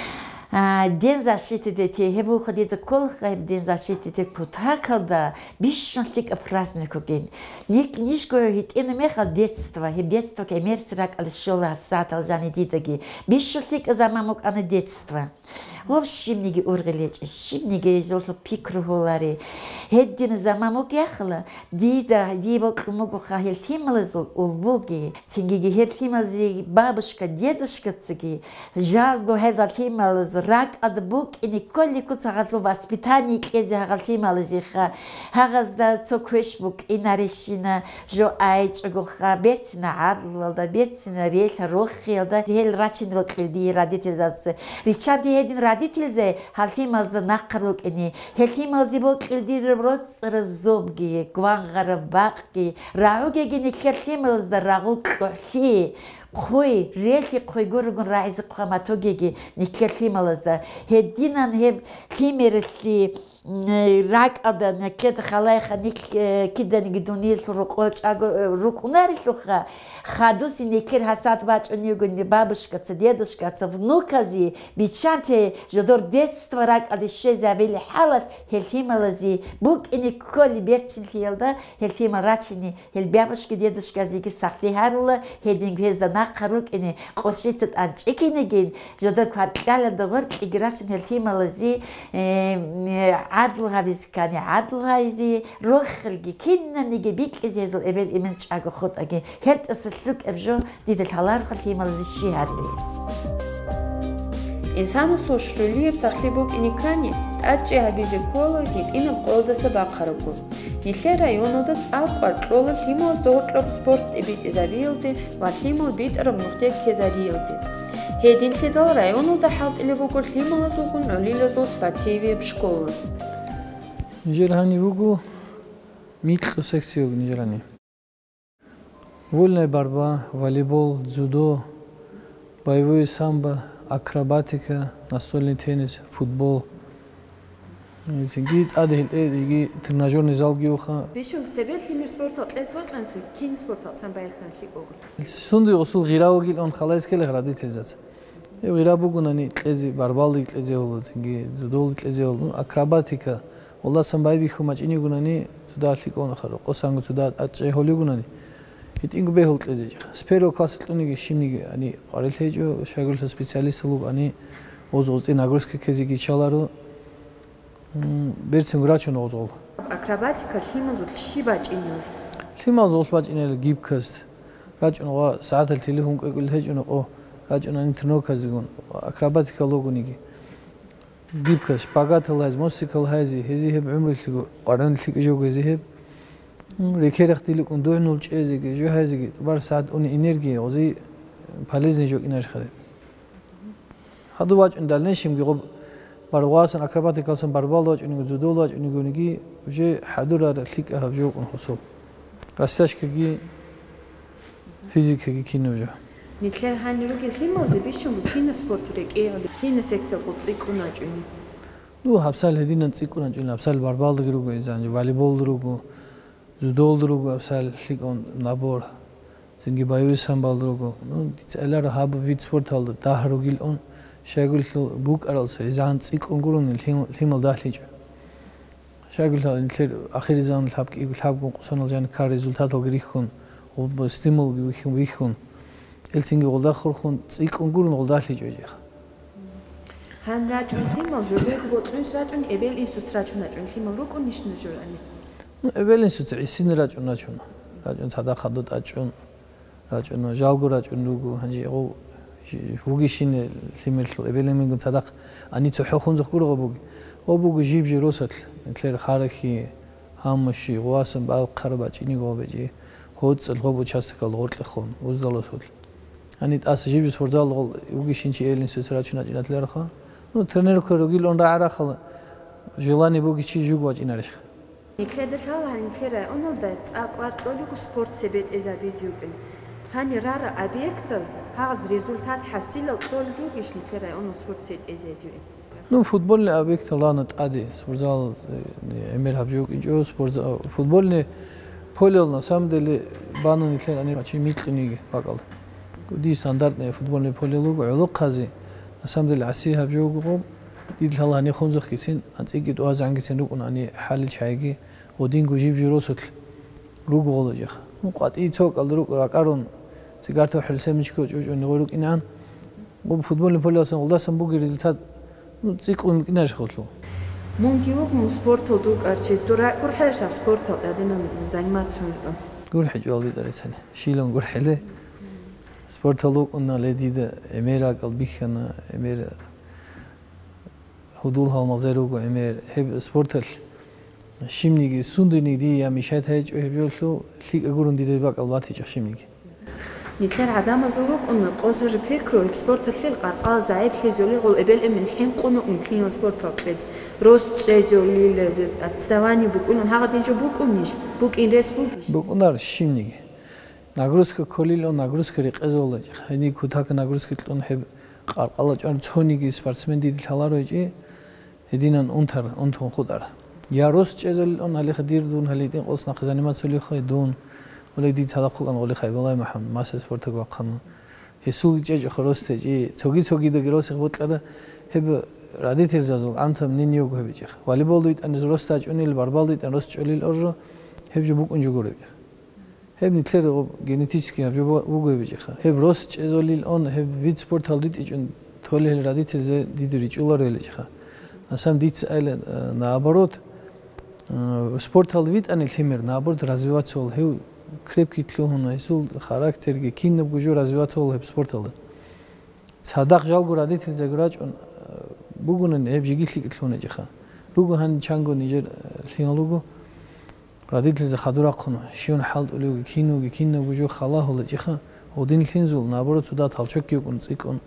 А, День защиты детей. Гьеб буго дида кколха, гьеб День защиты детей кутакалда бищун лъикӀаб праздник бугин. Нилъ-, нижго гьитӀина мехал детство, гьеб детство кемерс ракӀалде щола гьабсагӀатал жани дидаги. Бищун лъикӀаб заман букӀана детство. Гъоб щибниги ургъел гьечӀищ, щибниги гьезулъул пикру гьолари. Гьедин заман вукӀехъала, дида, дие бокьун бугоха гьел лъималазул улбуги, цингиги гьеб лъималазе бабушка, дедушкацаги, жалго гьезал лъималазул ракӀалда букӀине кколел куц гьагъазул воспитание кьезе гьагъал лъималазеха, гьагъазда цо квеш букӀинарищина, Жо айчӀогоха, берцина гӀадлалда, берцина релъа рохиялда гьел рачин рокьил дие родительзаца. Риччанти гьедин родительзе гьал лъималзда нахъа рукӀине, гьел лъималзе бокьил дир роцӀара зобги, гвангъара бакъги, рагӀугеги нилъер лъималазда рагъул кьухӀлъи, хъуй, релъи хъуй гурогун рагӀизе хъваматугеги нилъер лъималазда. Гьединан гьеб лъимералъи м, ракӀалда, нилъеда халайха нилъ, э, киданиги дуниялъул рокъо чӀаго, э, рукӀунарелъулха, хадуси нилъер гьасад бачӀун йигони бабушкаца, дедушкаца, внуказе, биччанте жодор детство ракӀалде щвезабили хӀалалъ гьел лъималазе букӀине кколи берцинлъиялда гьел лъимал рачине Гьел бабушка-дедушказеги сахлъи гьарула, гьединго гьезда нахъа рукӀине къуршица тӀанчӀикинегин, жодор кваркьалда гъоркьиги рачун гьел лъималазе, э, э, гӀадлу гьабизе ккани гӀадлу гьайзе, рохелги кинаниги бикьизе гьезул эбел-эмен чӀаго хутӀаги, гьел тӀаса лъукӀаб жо дида лъаларха лъималазе щи гьарли. Инсанасул щулияб сахлъи букӀине ккани, тӀадчӀи гьабизе ккола гьитӀинаб къоялдаса бахъарабго. Нилъер районалда цӀакъ кӀвар кьола лъималазда гьоркьоб спорт тӀибитӀизабиялде ва лъимал битӀараб нухде ккезариялде. Гьединлъидал районалда хӀалтӀилеб буго лъималазулгун гӀолилазул спортивияб школа. Нижер гьаниб буго микьго секция буго нижер гьаниб. Вольная борьба, волейбол, дзюдо, боевое самбо, акробатика, настольный теннис, футбол. Цинги тӀаде гьелъе, иги тренажерный залги вуха. Бищунго цебе лъимер спортал кьез бокьанлъи, кин спортал самбаихьан лъикӀого. Сунде гъусул гъира вугилан халайс ккелех родительзаца. Гъира бугунани кьезе, барбалги кьезе гьола, цинги дзюдолги кьезе гьола, ну, акробатика, валласан байбихьу мачӀинигунани, цуда лъикӀон хара, къосанго цуда тӀачӀей гьолигунани. ГьитӀинго бегьул кьезечӀ. С первого класса кьуниги щибниги ани къварилъ гьечӀо, щайгурелъул специалистал вуго ани, гъоз-гъозтӀи нагрузка ккезеги чаларо. М, берцинго рачун гъоз-гъол. Акробатика лъимазул щиб бачӀинел? Лъимазул бачӀинел гибкость. РачӀун гъа сагӀатал телефон кӀвекӀвел гьечӀун къо, рачӀун ани тренировказегун, акробатика логуниги. Гибкость, шпагатал гьайз, мостикал гьайзи, гьези гьеб гӀумрулъего, къваран лъикӀ жого гьези гьеб. М, рекерах диликӀун дугӀнул чӀезеги, жо гьайзеги, тӀубар сагӀат уни энергия, гъози полезный жо кӀинарищха гьеб. Хадув вачӀун дальнейшемги гъоб баргъвасан, акробатикалсан барбал вачӀуниго, дзюдол вачӀунигониги, уже хӀадурар лъикӀа гьаб жо вукӀун хособ. Растяжкаги, физикаги кинаб жо. Нилъер гьанир ругел лъималзе бищунго кинаб спорт рекӀегӀули, кинаб секциялъул цӀикӀкӀун вачӀуни? Ну, гьабсал гьединан цӀикӀкӀун вачӀуни, гьабсал барбалдаги руго, изан, волейболда руго, дзюдолда руго, гьабсал лъикӀун набор, цинги боевой самбалда руго. Ну, дица гӀеларо гьаб вид спорталда дагь ругилан, щайгурелъул букӀаралса изан цӀикӀкӀун гурони лъим-, лъимал дагьлъичӀо. Щайгурелъул нилъер ахиризан лъаб-, лъабгун къосунал жаниб ккар результаталги рихьун, гъоб-, стимулги вихьун, вихьун. Элцинги гъолда хурхун цӀикӀкӀун гурун гъолда лъичӀо гьечӀеха. Гьан рачӀун лъимал жо бегь бокьунищ рачӀун, эбел-инсуц рачун рачӀун лъимал рукӀунищ нужер ани? Ну, эбел-инсуц гӀисин рачӀун рачун. РачӀун цадахъ гьадутӀ рачӀун рачӀун, жалго рачӀун руго, гьанже гъов жи-, вугищине лъимерлъул эбел-эменгун цадахъ ани цохӀо хунзухъ гургъа буги. Гъо буго жиб-жи росалъ, нилъер харахьи, гьаммуши, гъувасан бахъараб бачӀиниго гъо бечӀи, гьоцӀал гъоб участокалда гъоркьехун, уздаласулъ. Гьаниб тӀаса жиб-жи спортзал гъол вугищинчи элин сес рачун вачӀинатлъарха. Ну, тренерка ругилан рагӀарахъала, желание бугичи жуг вачӀинарищха. Нилъеда лъала гьаниб нилъер районалда цӀакъ вар кьолего спорт цебетӀезабизе вукӀин. Гьанир рара объектаз гьагъаз результат хӀасилал кьол ругищ нилъер районал спорт цебетӀезабизе вукӀин? Ну, футбольный объект лана тӀаде, спортзал, э, гӀемер гьаб жо вукӀинчӀо, спортзал, футбольный полел, на самом деле, бана нилъер гьанир чи микьиниги бакӀал. Куди стандартный футбольный полел вуго, гӀолохъазе, на самом деле, гӀаси гьаб жо вуго, дид лъала гьанир хунзухъгицин, анцӀикӀи тӀугьазангицин рукӀун гьанир хӀалил чагӀиги, гъодинго жиб-жи росулъ руго гъоло жех. Ну, къватӀи цокӀалда рукӀ ракӀарун, цигартав хӀел семечко чӀучӀун гъой рукӀинан. Гъоб футбольный полеялсан гъолдасан буги результат, ну, цӀикӀкӀун рукӀинарищ гъолъул. Мунги вукӀун спортал дукӀарчи, дура гурхӀелищ гьаб спортал гӀадинан заниматься гьун? ГурхӀичӀо албитӀарицани. Щилан гурхӀели. Спортал вукӀунале дида гӀемер ракӀал бихьана, гӀемер гьудул-гьалмагъзе руго гӀемер. Гьеб спорталъ щибниги, сундуниги дие я мешать гьайчӀо гьеб жолъул, лъикӀа гурун дида бакӀал батичӀо щибниги. Нилъер гӀадамазул рукӀуна къосар пикру, гьеб спорталъил къаркъала загӀиплъизулел гъол эбел-эмен хӀинкъун вукӀун лъимал спортал кьез, рос чӀезулел, отставание букӀунун, гьагъадин жо букӀунищ, букӀин рес бугищ? БукӀунар щибниги. Нагрузка кколилан, нагрузка рекъезулел, гьанир кутака нагрузка кьун гьеб къаркъала чӀван цониги спортсмен дида лъаларо гьечӀи, гьединан унтар, унтун хутӀар. Я рос чӀезулилан, гьалихъа дир дун, гьале гьитӀин къос нахъе заниматься улевха дун, гьале дид цадахъ вукӀан гъолихъай Балай МухӀамад, мастер спорта вахъана. Гьесулги чӀечӀеха рос течӀи, цоги-цогидаги росихъ бокьара, гьеб родительзазул гӀантаб мнение його гьеб гьечӀеха. Волейболда витӀаниз рос тачӀунел, барбалда витӀан рос чӀолел оржо, гьеб жо букӀун жо гуреб. Гьеб нилъер гъоб генетический гьаб жо буго гьеб гьечӀеха. Гьеб рос чӀезулилан, гьеб вид спортал ритӀичӀун толел родительзе дида ричӀуларо гьелечӀеха. На самом дица айла, э, наоборот, э, спортал витӀани лъимер, наоборот, развиваться вал. Гьев крепкий лъугьуна, гьесул характерги, кинабго жо развиваться вал гьеб спорталда. Цадахъ жалго родительзаги рачӀун, э, бугунани гьеб жеги лъикӀлъун гьечӀеха. Руго гьаниб чанго нижер, э, лъимал руго. Родительза хадур рахъуна, щиван хӀалтӀулевги, кинуги, кинабго жо халагьулечӀеха, гъудин лъинзул, наоборот, цо дагь толчок йикӀун, цӀикӀкӀун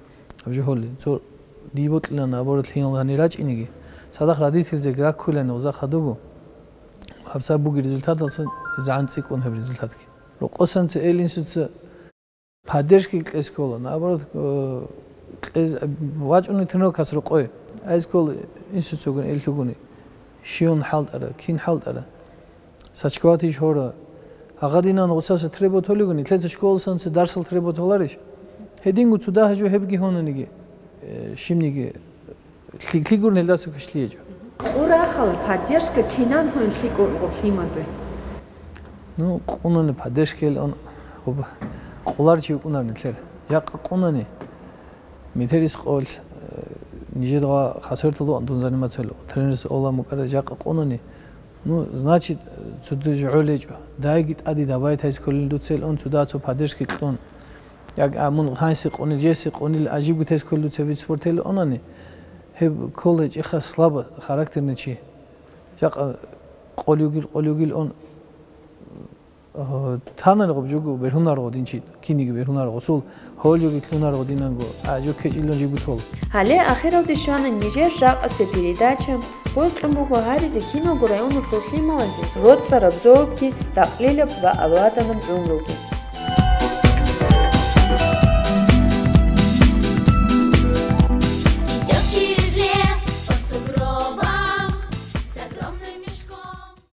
гьаб жо гьоли. Цо дие бокьилан, наоборот, лъимал гьанир рачӀиниги, цадахъ родительзаги раккулани гъуза хадубу, гьабсагӀат буги результаталса, загӀан цӀикӀкӀун гьеб результатги. Рокъосанца эл инсуца поддержка кьес ккола, наоборот, э, кьез-, вачӀуни тренировкас рокъой. Айс ккола инсуцагун, эллъугуни. Щиван хӀалтӀара, кин хӀалтӀара. Сачкаватищ гьора. Гьагъадинан гъусаса требовать гьолигони, лъеца школасанца дарсал требовать гьоларищ? Гьединго цо дагьа жо гьебги гьонаниги, э, щибниги лъи-, лъигурун гьелдаса квешлъиячӀо. Цо рахал поддержка кинан гьун лъикӀун гъоб лъимадуй? Ну, къунани поддержка ил он гъоб къуларчи вукӀунарни лъер. Жакъа къунани. Метерис къол, э, нижедгъа хасертал ван дун заниматься гьел, тренерс ола мукӀара жакъа къунани. Ну, значит, цо дуж гӀолечӀо. Дайги тӀади дабай тайс кколин дуцел он цо дацо поддержки кьун. Як, а, мун гьайси къунил, жеси къунил ажибгу тайс кколин дуцев вид спортел онани. Гьеб ккол гьечӀеха слабо характерный чи. Жакъа къол югил, къол югил он. Гьо, танани гъоб жого бергьунарго дин чи, киниги бергьунарго, сул гьол жоги лъунарго динанго, а жо кечӀилан жиб гутол. Гьале ахиралде щвана нижер жакъасе передача, гъоркьун буго гьаризе киналго районалъул лъималазе роцӀцӀараб зобги, ракълилаб ва аваданаб гӀумруги.